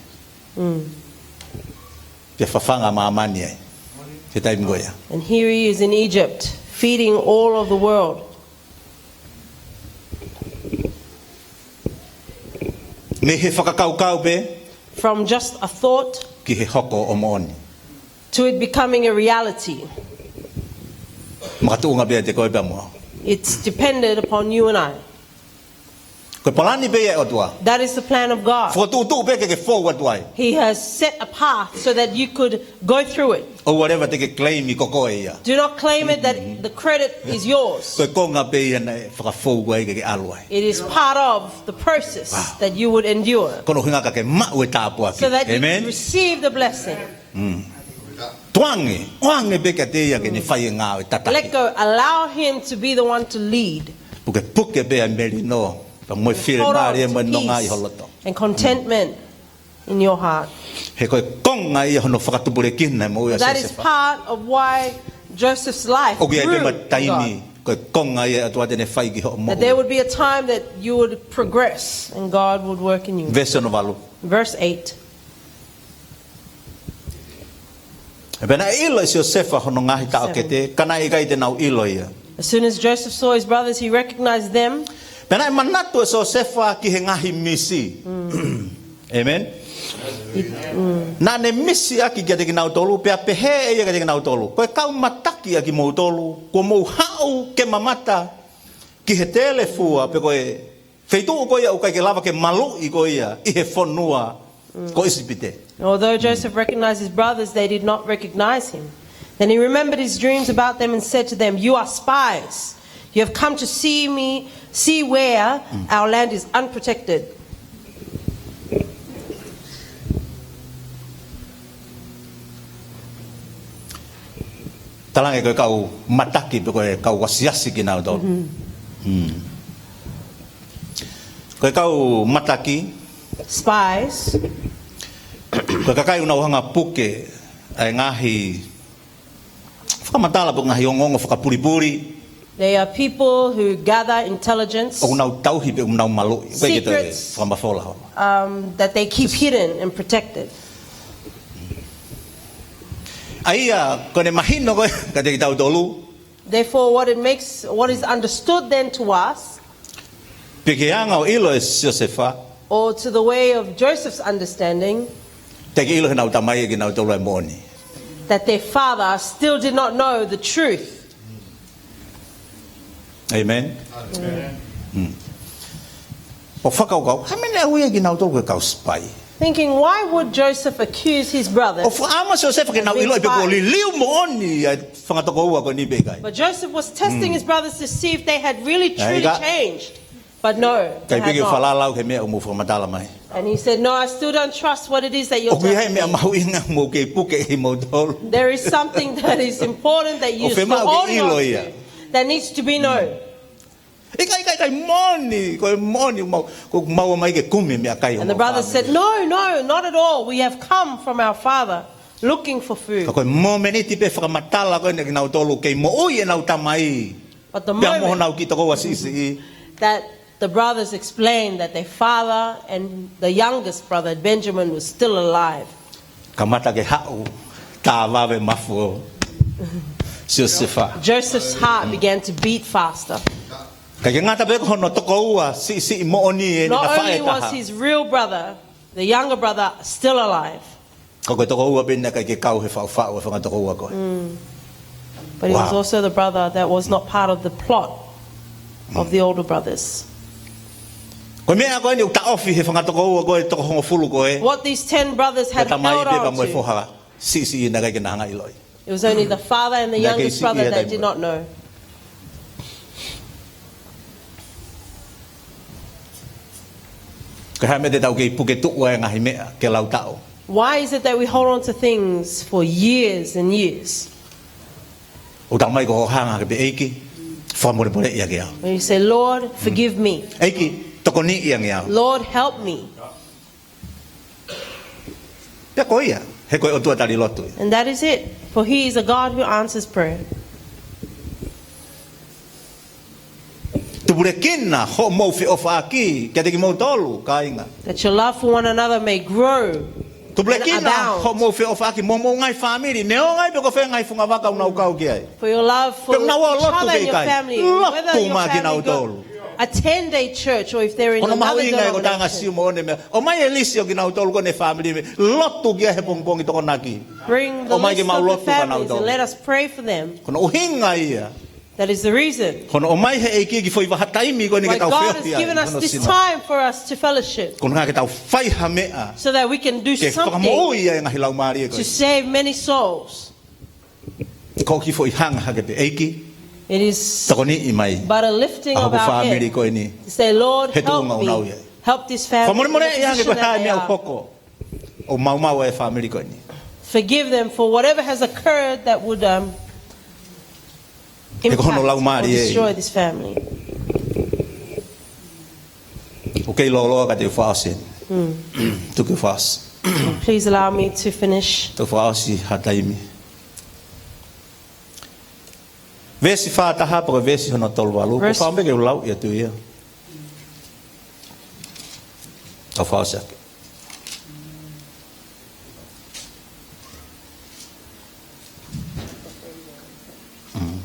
Mm. Pea fafanga māmani ai. He taimi ko ia. And here he is in Egypt, feeding all of the world. Mei he fakakaukau pē. From just a thought. Ki he hoko ʻo moʻoni. To it becoming a reality. Makatuʻunga pē ʻiate koe pea mo au. It's dependent upon you and I. Ko e palani pē ia ʻa e ʻOtua. That is the plan of God. Fokotuʻutuʻu pē ke ke fou atu ai. He has set a path so that you could go through it. ʻOua leva te ke claim ko koe ia. Do not claim it that the credit is yours. Ko e konga pē ia naʻe fakafou ai ke ke ʻalu ai. It is part of the process that you would endure. Ko hono ʻuhinga ka ke maʻu e tāpuaki. So that you can receive the blessing. Tuku ange, ʻoange pē kiate ia ke ne fai e ngāue tatahi. Let go. Allow him to be the one to lead. Pukepuke pē ʻa e melino, pea mo e fiemālie mo e nonga ʻi ho loto. Hold on to peace and contentment in your heart. He ko e konga ia hono fakatupulekina e moʻui ʻa Siosefa. That is part of why Joseph's life grew in God. ʻOku ʻi ai pē taimi, ko e konga ia ʻa e ʻOtua te ne fai ki hoʻo moʻui. That there would be a time that you would progress and God would work in you. Veesi hono valu. Verse eight. Pea naʻe ʻilo ʻe Siosefa hono ngaahi taʻokete, ka naʻe ʻikai te nau ʻilo ia. As soon as Joseph saw his brothers, he recognized them. Pea naʻe manatu ʻa Siosefa ki he ngaahi misi. ʻĒmeni. Naʻa ne misi ʻaki kiate kinautolu, pea pehē ʻe ia kiate kinautolu, ko e kau mataki ʻa kimoutolu, kuo mou haʻu ke mamata ki he telefua, pe ko e feituʻu ko ia ʻoku ʻikai ke lava ke maluʻi ko ia ʻi he fonua ko ʻIsipite. Although Joseph recognized his brothers, they did not recognize him. Then he remembered his dreams about them and said to them, "You are spies. You have come to see me, see where our land is unprotected." Talaange ko e kau mataki pe ko e kau asiasi kinautolu. Ko e kau mataki. Spies. Ko e kakai ʻoku nau hanga ʻo puke ʻa e ngaahi fakamatala pe ngaahi ongoongo fakapulipuli. They are people who gather intelligence, ʻoku nau tauhi pe ʻoku nau maluʻi. Ko e ke toe secrets, fakamafola ho. Um, that they keep hidden and protected. ʻA ia, ko ʻene mahino ko ē kiate kitautolu. Therefore, what it makes, what is understood then to us, pe ko e anga ʻo e ʻilo ʻa Siosefa, or to the way of Joseph's understanding, teʻeki ke ʻilo ʻe heʻenau tamai ʻe kinautolu ʻa e moʻoni. That their father still did not know the truth. ʻĒmeni. ʻĒmeni. ʻO fakakaukau, hā e meʻa naʻe ui ai kinautolu ko e kau spy? Thinking, why would Joseph accuse his brothers of being spies? ʻO fakaʻamu ʻa Siosefa ke nau ʻiloʻi pe kuo liliu moʻoni ʻa e fanga tokoua ko eni pe ʻikai. But Joseph was testing his brothers to see if they had really, truly changed. But no, they had not. ʻIkai pē ke u falala au ki he meʻa ʻoku mou fakamatala mai. And he said, "No, I still don't trust what it is that you're telling me." ʻOku ʻi ai e meʻa mahuʻinga ʻoku mou kei puke ʻe kimoutolu. There is something that is important that you still hold on to, that needs to be known. ʻIkai, ʻikai, ʻikai, moʻoni, ko e moʻoni, mau, ʻoku mau ō mai ke kumi e meʻakai ʻo homau fāmili. And the brothers said, "No, no, not at all. We have come from our father looking for food." Ka ko e momeniti pē fakamatala ko ē ʻa kinautolu kei moʻui ʻenau tamai. But the moment that the brothers explained that their father and the youngest brother, Benjamin, was still alive, kamata ke haʻu tā vave mafu ʻo Siosefa. Joseph's heart began to beat faster. ʻIkai ke ngata pē ko hono tokoua siʻisiʻi moʻoni ʻeni naʻe faʻē taha. Not only was his real brother, the younger brother, still alive, ka ko e tokoua pē ʻeni naʻe ʻikai ke kau he faʻufaʻu ʻa e fanga tokoua ko ē. But he was also the brother that was not part of the plot of the older brothers. Ko e meʻa ko eni ʻoku taʻofi he fanga tokoua ko ē toko hongofulu ko ē. What these ten brothers had held on to. Tamai pē pea mo e foha siʻisiʻi naʻe ʻikai ke na hanga ʻo ʻiloʻi. It was only the father and the youngest brother that did not know. Ko e hā e meʻa te tau kei puke tuʻu ai e ngaahi meʻa ke lau taʻu? Why is it that we hold on to things for years and years? ʻOku talamai ko hoʻo hanga ke pehē, ʻEiki, fakamolemoleʻi ange au. When you say, "Lord, forgive me." ʻEiki, tokoniʻi ange au. "Lord, help me." Pea ko ia, he ko e ʻOtua tali lotu ia. And that is it, for he is a God who answers prayer. Tupulekina hoʻomou feʻofaʻaki kiate kimoutolu, kāinga. That your love for one another may grow and abound. Tupulekina hoʻomou feʻofaʻaki mo homou ngaahi fāmili, neongo ai pe ko fē e ngaahi fungavaka ʻoku nau kau ki ai. For your love for each other and your family, whether your family go attend a church or if they're in another denomination. Pe ʻoku nau ō ʻo lotu pē ʻikai. Lotu mai kinautolu. Ko hono mahuʻinga ʻoku ou tala ange ʻa e siu moʻoni e meʻa. ʻOmai e lisi ʻo kinautolu ko ē ʻene fāmili mei lotu ki ai he pongipongi Tokonaki. Bring the list of the families and let us pray for them. ʻOmai ke mau lotu kia nautolu. Ko hono ʻuhinga ia. That is the reason Hono ʻomai he ʻEiki e kiʻi foʻi vahaʻa taimi ko eni why ke tau God has feohi ai given us hono this sino. Time for us to fellowship, Ko hono ʻuhinga ke tau fai ha meʻa so that we can do ke something fakamoʻui ai e ngaahi laumālie ko to eni. Save many souls. Ko e kiʻi foʻi hanga hake pē, ʻEiki, It is tokoniʻi mai but a lifting ʻa of hoku our fāmili head ko eni. To say, "Lord, he tuʻunga help ʻoku nau ʻi ai. Me. Help this family in the position that they are." Fakamolemoleʻi ange ko e hā e meʻa ʻoku hoko. ʻO maumau e fāmili ko eni. Forgive them for whatever has occurred that would, um, impact or destroy this family. He ko hono laumālie. ʻOku kei lōloa ka te u fakaʻosi. Mm. Tuku ke u fakaʻosi. Please allow me to finish. Te u fakaʻosi ha taimi. Veesi fā taha pea ko e veesi hono tolu valu. Verse Ko fā pē ke u lau ia tu ia. Te u fakaʻosi ake. Mm.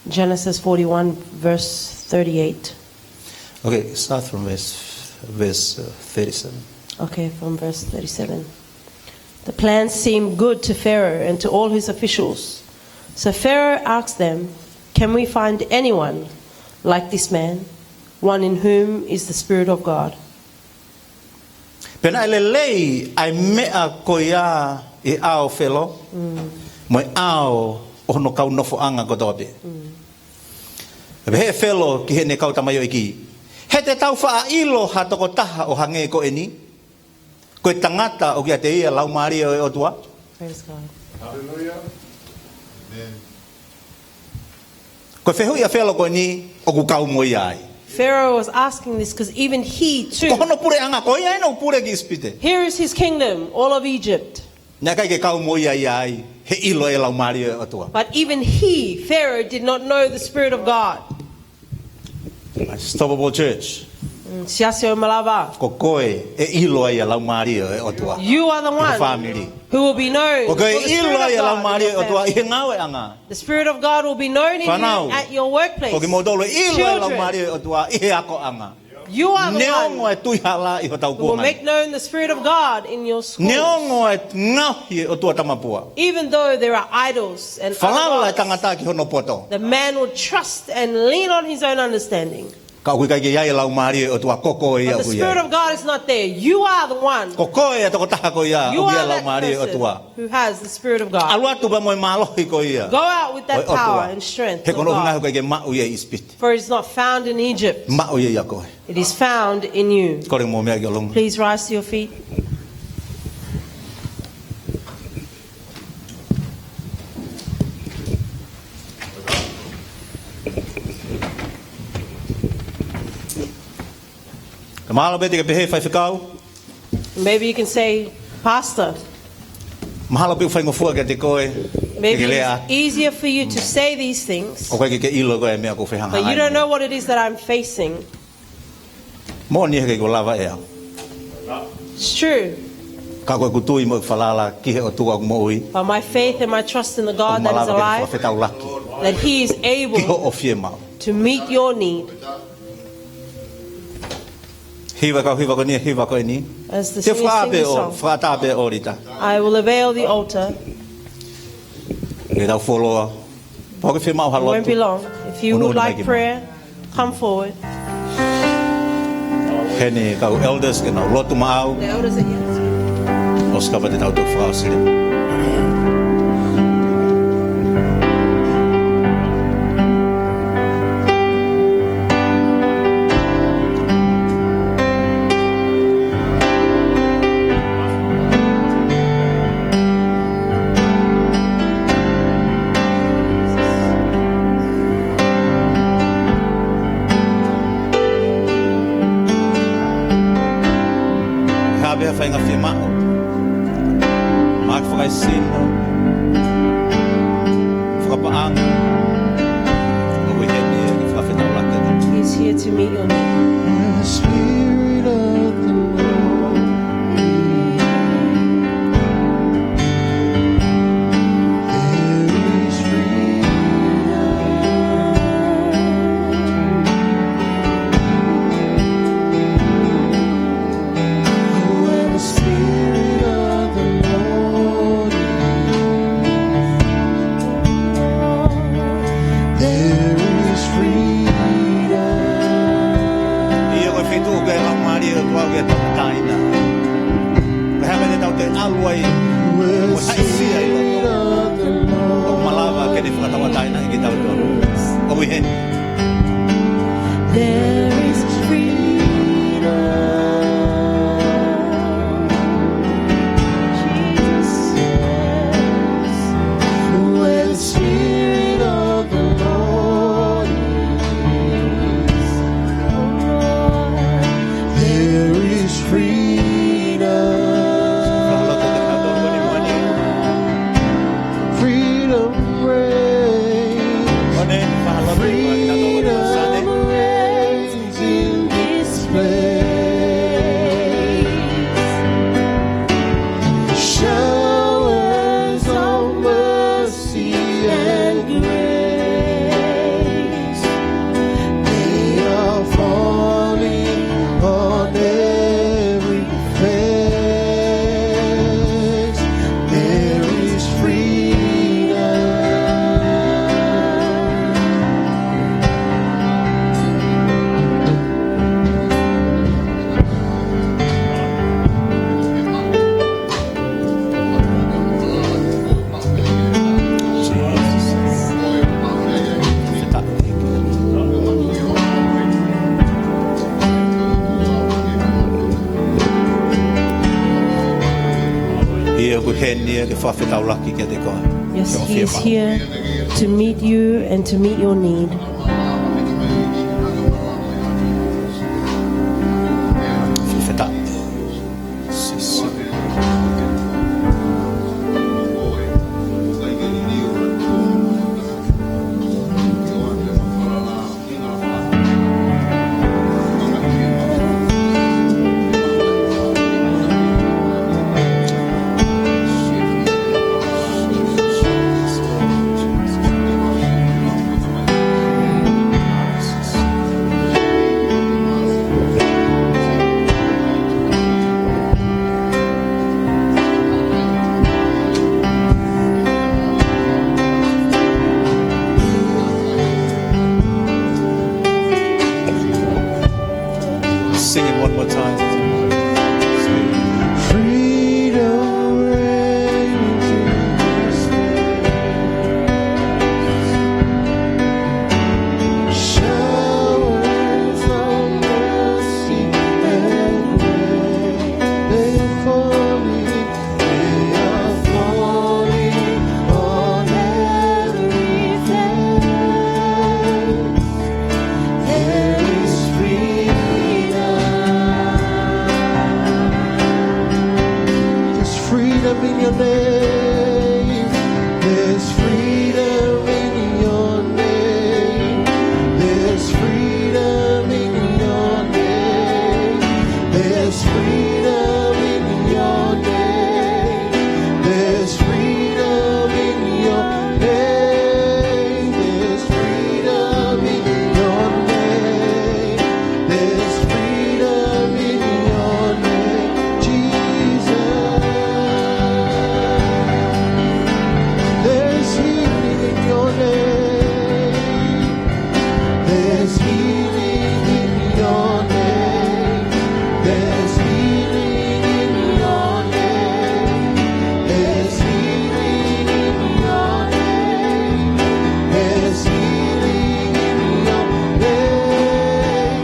Genesis forty-one, verse thirty-eight. Okay, start from verse, verse, uh, thirty-seven. Okay, from verse thirty-seven. The plan seemed good to Pharaoh and to all his officials. So Pharaoh asked them, "Can we find anyone like this man, one in whom is the Spirit of God?" Pea naʻe lelei ʻa e meʻa ko ia ʻi he ʻao ʻo Felo, Mm. mo e ʻao ʻo hono kau nofoʻanga kotoa pē. Mm. Pea pehē ʻe Felo ki heʻene kau tamaioʻeiki, "He te tau faʻa ʻilo ha tokotaha ʻo hangē ko eni, ko e tangata ʻoku ʻiate ia e Laumālie ʻo e ʻOtua?" Praise God. Hallelujah. Amen. Ko e fehuʻi ʻa Felo ko eni ʻoku kau mo ia ai. Pharaoh was asking this 'cause even he too, Ko hono puleʻanga ko ia ʻoku pule ki ʻIsipite. Here is his kingdom, all of Egypt. Naʻe ʻikai ke kau mo ia ia ai, he ʻilo e Laumālie ʻo e ʻOtua. But even he, Pharaoh, did not know the Spirit of God. Unstoppable church. Mm, Siasi ʻo e Malava. Ko koe ʻe ʻilo ai e Laumālie ʻo e ʻOtua. You are the one Ko e fāmili. Who will be known Ko koe for the ʻe ʻilo Spirit ai of e God in Laumālie ʻo e your ʻOtua ʻi he family. Ngāueʻanga. The Spirit of God will be known in you Fānau. At your workplace. Ko kimoutolu ʻe ʻilo ai e Children. Laumālie ʻo e ʻOtua ʻi he akoʻanga. You are the Neongo one e tui hala ʻi hotau who will kuonga. Make known the Spirit of God in your schools. Neongo e ngaohi e ʻotua tamapua. Even though there are idols and Falala e other gods, tangata ki hono poto. The man will trust and lean on his own understanding. Ka ʻoku ʻikai ke ʻi ai e Laumālie ʻo e ʻOtua, ko koe ia But the ʻoku ʻi ai. Spirit of God is not there. You are the one. Ko koe e tokotaha ko ia You ʻoku ʻi ai e are that Laumālie ʻo e person ʻOtua. Who has the Spirit of God. ʻAlu atu pea mo e mālohi ko ia Go out with that ʻo e ʻOtua. Power and strength He of ko hono ʻuhinga God. He ʻikai ke maʻu ia ʻi ʻIsipite. For it is not found in Egypt. Maʻu ia ʻia koe. It is found in you. Kole mo meʻa ki ʻolunga. Please rise to your feet. Mahalo pē te ke pehē faifekau. Maybe you can say, "Pastor." Mahalo pē ʻoku faingofua kiate koe, Maybe ke lea. It's easier for you to say these things, ʻOku ʻikai ke ke ʻilo koe e meʻa ʻoku ou fehangahangai mo ia. But you don't know what it is that I'm facing. Moʻoni he ʻikai ke u lava ʻe au. It's true. Ka ko ʻeku tui mo ʻeku falala ki he ʻOtua ʻoku moʻui. But my faith and my trust in the God that is alive, ʻOku malava ke fakafetaulaki. That he is able Ki hoʻo fiemaʻu. To meet your need. Hiva kau hiva ko eni, hiva ko eni. As the singers sing the song, Te u fakaʻā pē ʻo, fakaʻatā pē ʻo Lita. I will avail the altar. Ke tau fuoloa. Pau ke fiemaʻu ha lotu. It won't be long. If you would like prayer, come forward. Heni kau elders ke nau lotu maʻau. The elders are here. ʻOsi kapau te tau toki fakaʻosi leva. Hā pē ha faʻahinga fiemaʻu, mahaki fakaesino, fakapaʻanga, ʻoku ʻi heni ke fakafetaulaki atu. He's here to meet your need. The Spirit of the Lord. There is freedom. Where the Spirit of the Lord is, there There is freedom. Jesus says, where the Spirit of the Lord is, oh Lord, there is freedom. Freedom reigns. Freedom reigns in this place. Showers of mercy and grace, they are falling on every face. There is freedom. ʻIo, ʻoku ʻi heni ia ke fakafetaulaki kiate koe. Yes, he is here to meet you and to meet your need. Fakafetaʻi. Sing it one more time. Freedom reigns in this place. Showers of mercy and grace, they're falling, they are falling on every face. There is freedom. There's freedom in your name. There's freedom in your name. There's freedom in your name. There's freedom in your name. There's freedom in your name. There's freedom in your name. There's freedom in your name, Jesus. There's healing in your name. There's healing in your name. There's healing in your name. There's healing in your name. There's healing in your name.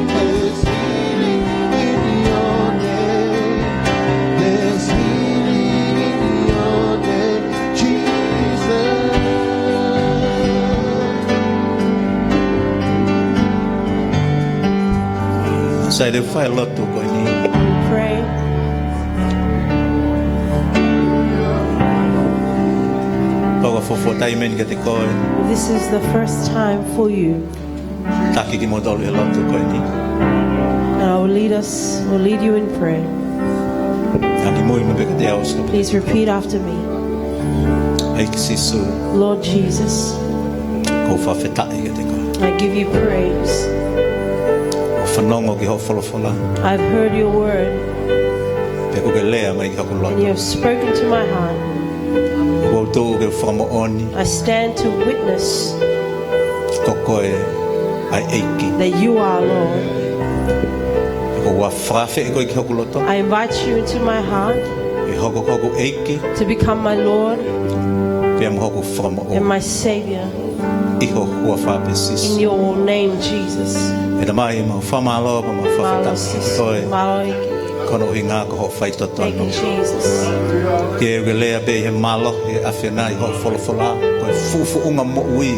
There's healing in your name. There's healing in your name, Jesus. Sai, te u fai e lotu ko eni. Pray. Pau ka fuofua taimi eni kiate koe. This is the first time for you. Taki kimoutolu he lotu ko eni. And I will lead us, will lead you in prayer. Ka muimui mai pē kiate au, ʻosi. Please repeat after me. ʻEiki Sīsū. Lord Jesus, ʻoku ou fakafetaʻi kiate koe. I give you praise. ʻOku ou fanongo ki hoʻo folofola. I've heard your word. Pea kuo ke lea mai ki hoku loto. And you have spoken to my heart. ʻOku ou tuʻu ke fakamoʻoni. I stand to witness. Ko koe ʻa e ʻEiki. That you are Lord. ʻOku ou fakafeʻao koe ki hoku loto. I invite you into my heart. Ke hoko ko hoku ʻEiki. To become my Lord. Pea mo hoku Fakamoʻui. And my Savior. ʻI ho huafa pē Sīsū. In your name, Jesus. ʻE Tamai, mau fakamālō pea mau fakafetaʻi. Mālō Sīsū. Mālō ʻEiki. Ko hono ʻuhinga ko hoʻo faitotonu. Thank you, Jesus. Ke u lea pē ʻi he mālohi ʻa e ʻAfiona ʻi hoʻo folofola, ko e fuʻufuʻunga moʻui.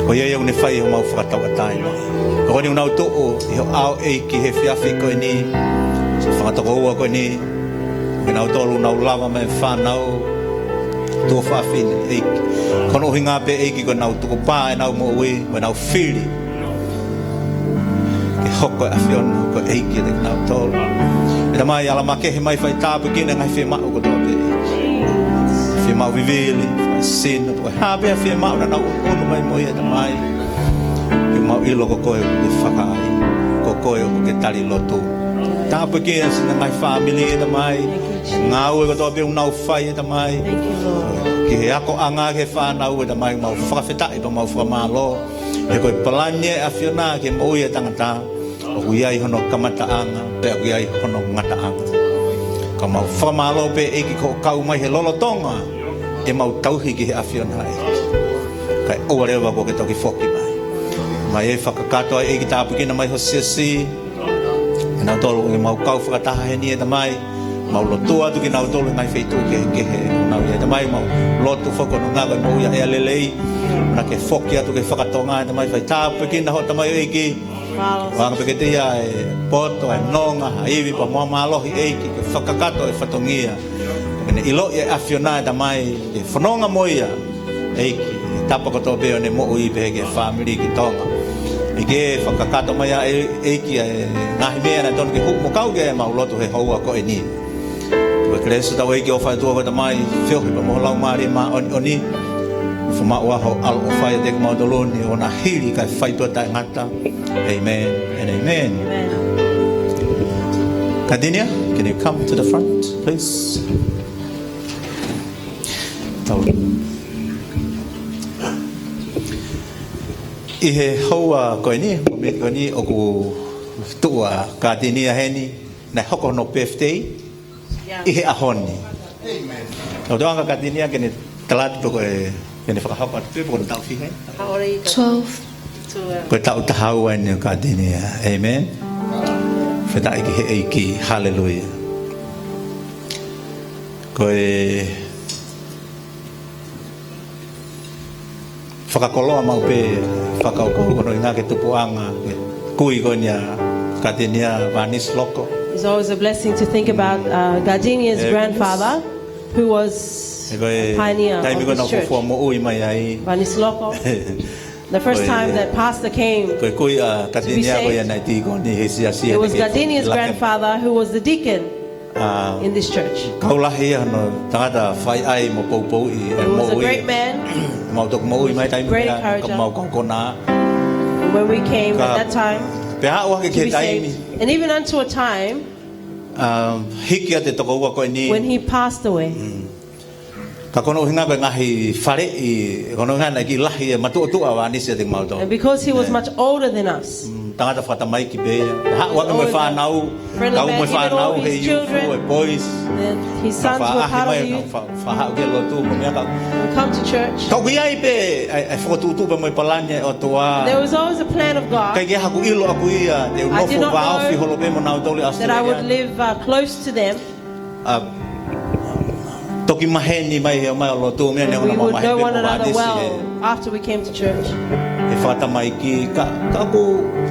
Ko ia ia ʻoku ne fai homau fakatauʻatāina. Ko eni ʻoku nau tuʻu ʻi ho ʻao ʻEiki he efiafi ko eni, fanga tokoua ko eni, ʻoku nau tolu nau lava mei he fānau, tuofāfine ʻEiki. Ko hono ʻuhinga pē ʻEiki ko ʻenau tukupā ʻenau moʻui, ko ʻenau fili ke hoko e ʻAfiona ko e ʻEiki ʻiate kinautolu. ʻE Tamai, ala makehe mai, fai tāpuekina e ngaahi fiemaʻu kotoa pē. Fiemaʻu vivili, fai sino, ko e hā pē ha fiemaʻu naʻa nau ʻunuʻunu mai mo ia, ʻe Tamai. Ke mau ʻilo ko koe ʻoku ke fakaai, ko koe ʻoku ke tali lotu. Tāpuekina siʻi ngaahi fāmili, ʻe Tamai. Ngāue kotoa pē ʻoku nau fai, ʻe Tamai. Thank you, Lord. Ki he akoʻanga, ki he fānau, ʻe Tamai, mau fakafetaʻi pea mau fakamālō. He ko e palani ʻa e ʻAfiona ki he moʻui ʻa e tangata, ʻoku ʻi ai hono kamataʻanga, pea ʻoku ʻi ai hono ngataʻanga. Ka mau fakamālō pē ʻEiki ko hoʻo kau mai he lolotonga ʻemau tauhi ki he ʻAfiona ʻEiki. Kae ʻoua leva kuo ke toki foki mai. Mai e fakakakato ʻa e ʻEiki, tāpuekina mai ho siasi. ʻEnautolu ʻoku mau kau fakataha heni, ʻe Tamai. Mau lotua atu kinautolu he ngaahi feituʻu kehekehe ʻoku nau ʻi ai, ʻe Tamai, mau lotu foki ʻoku nau ngāue mo ia ʻea lelei. Naʻa ke foki atu ki he fakatonga, ʻe Tamai, fai tāpuekina hoʻo tamaioʻeiki. Mālō. Vanga pē kiate ia e poto, e nonga, ha ivi pea mo ha mālohi ʻEiki, ke fakakakato e fatongia. Ke ne ʻiloʻi e ʻAfiona, ʻe Tamai, ke fononga mo ia ʻEiki, tapa kotoa pē ʻo ʻene moʻui pehē ki he fāmili ki Tonga. ʻEiki, fakakakato mai ʻa e ʻEiki ʻa e ngaahi meʻa naʻe tonu ke hū mo kau ki ai ʻemau lotu he houa ko eni. Ko e kelesi ʻa hotau ʻEiki, ʻofa ʻa e ʻOtua ko e Tamai, feohi pea mo e Laumālie Māʻoniʻoni, fumau ʻa ho ʻaloʻofa ʻiate kimautolu ni, ʻo na hili kae fai pē ʻo taʻengata. Amen and amen. Amen. Gardenia, can you come to the front, please? Tau. ʻI he houa ko eni, ko e meʻa ko eni ʻoku tuʻu ʻa Gardenia heni, naʻe hoko hono birthday ʻi he ʻaho ni. Tau toʻo ange Gardenia ke ne tala atu pe ko e, ke ne fakahoko atu pe ko hono taʻu fiha. Twelve. Ko e taʻu taha ua eni ʻo Gardenia. Amen. Fakafetaʻi ki he ʻEiki. Haleluia. Ko e fakakoloa maʻu pē fakakaukau ko hono ʻuhinga ki he tupuʻanga, ki he kui ko eni ʻa Gardenia, Vanisi Loko. It's always a blessing to think about, uh, Gardenia's grandfather, who was a pioneer of this church. Taimi ko ē naʻa ku fuofua moʻui mai ai. Vanisi Loko. The first time that Pastor came to be saved, ko e kui ʻa Gardenia ko ia naʻe tīkoni he siasi, it was Gardenia's grandfather who was the deacon in this church. Kau lahi ia hono tangata faiʻai mo poupouʻi e moʻui. He was a great man. Mau toki moʻui mai taimi ko ia, ka mau kau kona. When we came at that time to be saved, and even unto a time, um, hiki ʻa e tokoua ko eni, when he passed away. Ka ko hono ʻuhinga ko e ngaahi faleʻi, ko hono ʻuhinga naʻe kiʻi lahi e matuʻotuʻa ʻa Vanisi ʻiate kimautolu. And because he was much older than us. Mm, tangata fakatamaiki pē ia. Haʻu hake mo e fānau, kau mo e fānau he youth, e boys. His sons were part of the youth. Fa-, faʻa haʻu ki he lotu mo e meʻa ka. Come to church. Ka ʻoku ʻi ai pē ʻa e, ʻa e fokotuʻutuʻu pea mo e palani ʻa e ʻOtua. There was always a plan of God. ʻIkai ke ʻi ai haku ʻilo ʻaʻaku ia te u nofo vāofi holo pē mo nautolu ʻi ʻAositelēlia. I did not know that I would live, uh, close to them. ʻA, toki maheni mai he ʻomai ʻo lotu, meʻa ne ʻoku na mamahi pē mo Vanisi he, after we came to church. He fakatamaiki, ka, ka ʻoku,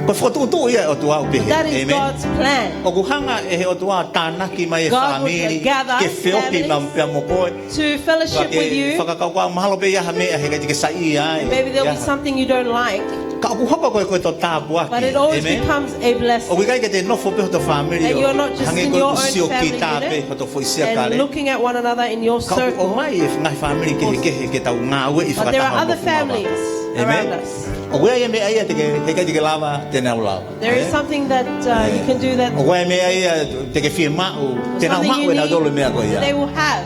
ko e fokotuʻutuʻu ia ʻa e ʻOtua ʻoku pehē. That is God's plan. ʻOku hanga ʻe he ʻOtua ʻo tānaki mai e fāmili ke feohi pea mo koe. To fellowship with you. Fakakaukau mahalo pē ʻe ʻi ai ha meʻa he ʻikai te ke saiʻia ai. Maybe there'll be something you don't like. Ka ʻoku hoko ko e, ko e tō tāpuaki. But it always becomes a blessing. ʻOku ʻikai ke te nofo pē hoto fāmili ʻo hangē ko e sio kita pē hoto foʻi siakale. And you're not just in your own family unit and looking at one another in your circle. Ka ʻoku ʻomai e ngaahi fāmili kehekehe ke tau ngāueʻi fakataha mo e funga vaka. But there are other families around us. ʻOku ʻi ai e meʻa ia te ke, he ʻikai te ke lava, te nau lava. There is something that, uh, you can do that. ʻOku ʻi ai e meʻa ia te ke fiemaʻu, te nau maʻu ʻe nautolu e meʻa ko ia. Something unique that they will have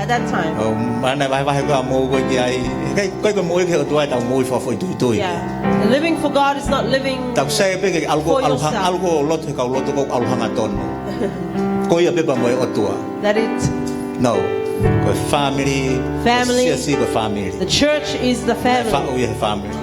at that time. ʻO, mana vahevahe ko ē ʻa e moʻui ko ē ki ai. ʻIkai, ʻikai ko e moʻui ki he ʻOtua ʻetau moʻui fakafoʻituitui. Yeah. And living for God is not living for yourself. Tau saiʻia pē ke ʻalu ko ē, ʻalu ha-, ʻalu ko ē ʻo lotu he kau lotu ko ē ʻalu hangatonu. Ko ia pē pea mo e ʻOtua. That it. No. Ko e fāmili, Family. Siasi ko e fāmili. The church is the family. Faʻu ia he fāmili.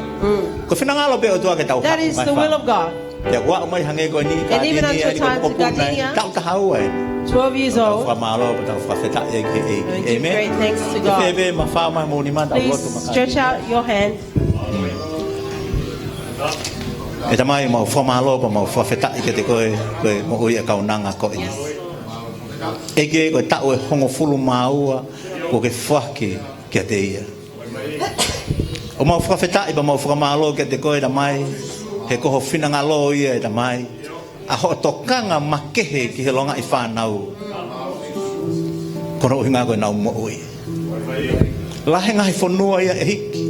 Ko e finangalo pē ʻOtua ke tau That haʻu is mai the will fāmili. Of God. Pea kuo aʻu mai hangē ko eni And even kātini until ai, time ko to mokopuna ai, Gardenia, taʻu taha ua eni. Twelve years Tau old. Fakamālō, tau fakafetaʻi ki he ʻEiki. And give Amen. Great thanks to God. Fēfē mā fā mai mo ni mā tau Please lotu mā stretch kātini. Out your hand. ʻE Tamai, mau fakamālō pea mau fakafetaʻi kiate koe, ko e moʻui ʻa e kaunanga ko eni. ʻEiki, ko e taʻu ʻe hongofulu mā ua kuo ke foaki kiate ia. ʻOku mau fakafetaʻi pea mau fakamālō kiate koe, Tamai, he ko ho finangalo ia, ʻe Tamai, ʻa hoʻo tokanga makehe ki he longaʻi fānau. Ko hono ʻuhinga ko ʻenau moʻui. Lahi e ngaahi fonua ia ʻe hiki.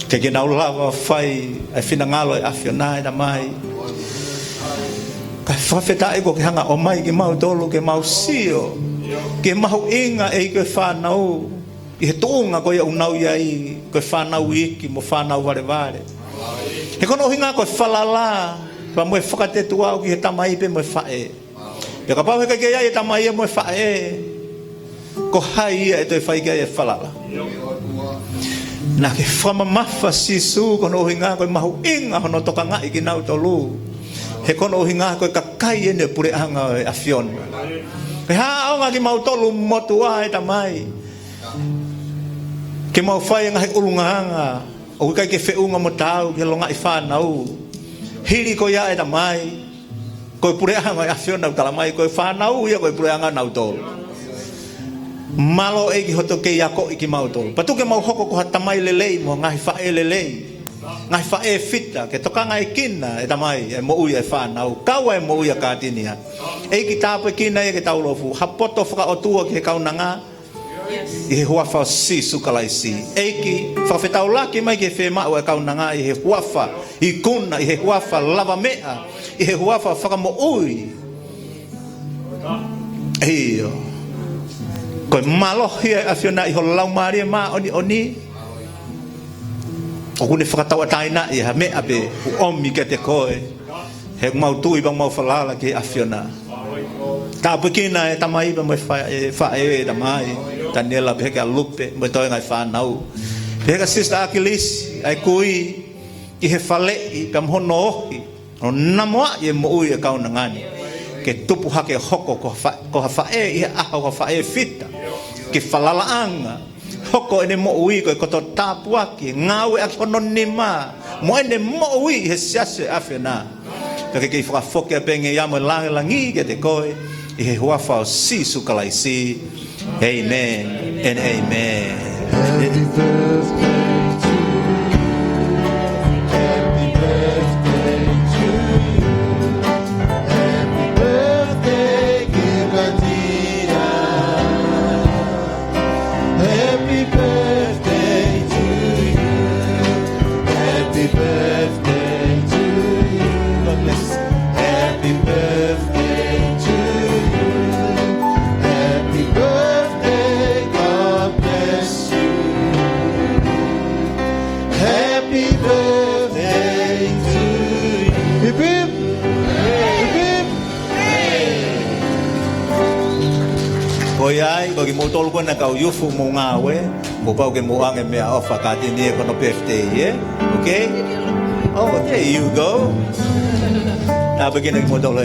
Ke ke nau lava fai ʻa e finangalo ʻo e ʻAfiona, ʻe Tamai. Kae fakafetaʻi kuo ke hanga ʻo ʻomai kimautolu ke mau sio ki he mahuʻinga ʻEiki ʻo e fānau. ʻI he tuʻunga ko ia ʻoku nau ʻi ai, ko e fānau iiki mo fānau valevale. He ko hono ʻuhinga ko e falala, pea mo e fakatetuʻa ʻoku ʻi he tamai pē mo e faʻē. Pea kapau he ʻikai ke ʻi ai e tamai ia mo e faʻē, ko hai ia ʻe toe fai ki ai e falala? Naʻa ke fakamamafa Sīsū ko hono ʻuhinga ko e mahuʻinga hono tokangaʻi kinautolu. He ko hono ʻuhinga ko e kakai eni ʻo e puleʻanga ʻo e ʻAfiona. Ko e hā ʻaonga kimautolu motuʻa, ʻe Tamai, ke mau fai e ngaahi ʻulungaanga ʻoku ʻikai ke feʻunga mo taau ki he longaʻi fānau. Hili ko ia, ʻe Tamai, ko e puleʻanga ʻo e ʻAfiona ʻoku talamai ko e fānau ia ko e puleʻanga ʻonautolu. Mālō ʻEiki hoʻo kei akoʻi kimautolu. Pea tuku ke mau hoko ko ha tamai lelei mo e ngaahi faʻē lelei. Ngaahi faʻē fita, ke tokangaʻi kina, ʻe Tamai, e moʻui ʻa e fānau. Kau ai e moʻui ʻa kātini. ʻEiki, tāpuekina ia ke tau lofu. Ha poto fakaʻotua ki he kaunanga. ʻI he huafa ʻo Sīsū Kalaisi. ʻEiki, fakafetaulaki mai ki he fiemaʻu ʻa e kaunanga ʻi he huafa ikuna, ʻi he huafa lavameʻa, ʻi he huafa fakamoʻui. ʻIo. Ko e mālohi ʻa e ʻAfiona ʻi ho Laumālie Māʻoniʻoni. ʻOku ne fakatauʻatāinaʻi ha meʻa pē ʻoku ʻomi kiate koe. He ʻoku mau tui pea mau falala ki he ʻAfiona. Tāpuekina e tamai pea mo e faʻē, faʻē, ʻe Tamai. Taniela pehē kia Lupe, mo e toenga e fānau. Pehē kia Sister ʻAkilisi, ʻa e kui, ʻi he faleʻi, pea mo hono ohi. Hono namoaʻi e moʻui ʻa e kaunanga ni. Ke tupu hake hoko ko ha fa-, ko ha faʻē ʻi he ʻaho ko ha faʻē fita. Ke falalaʻanga. Hoko ʻene moʻui ko e koto tāpuaki, ngāueʻaki hono nima, mo ʻene moʻui he siasi ʻo e ʻAfiona. Pea ke kei fakafoki ʻa e pēnei ia mo e lāngilangi kiate koe, ʻi he huafa ʻo Sīsū Kalaisi. Amen and amen. Happy birthday to you. Happy birthday to you. Happy birthday, Gilgadia. Happy birthday to you. Happy birthday to you. God bless. Happy birthday to you. Happy birthday, God bless you. Happy birthday to you. Hip, hip. Hip, hip. Ko ia ai, ko kimoutolu ko ena kau youth mo ngāue, kuo pau ke mou ʻoange meʻaʻofa kātini ē, ko hono birthday, ē? Okay? Oh, there you go. Tāpuekina kimoutolu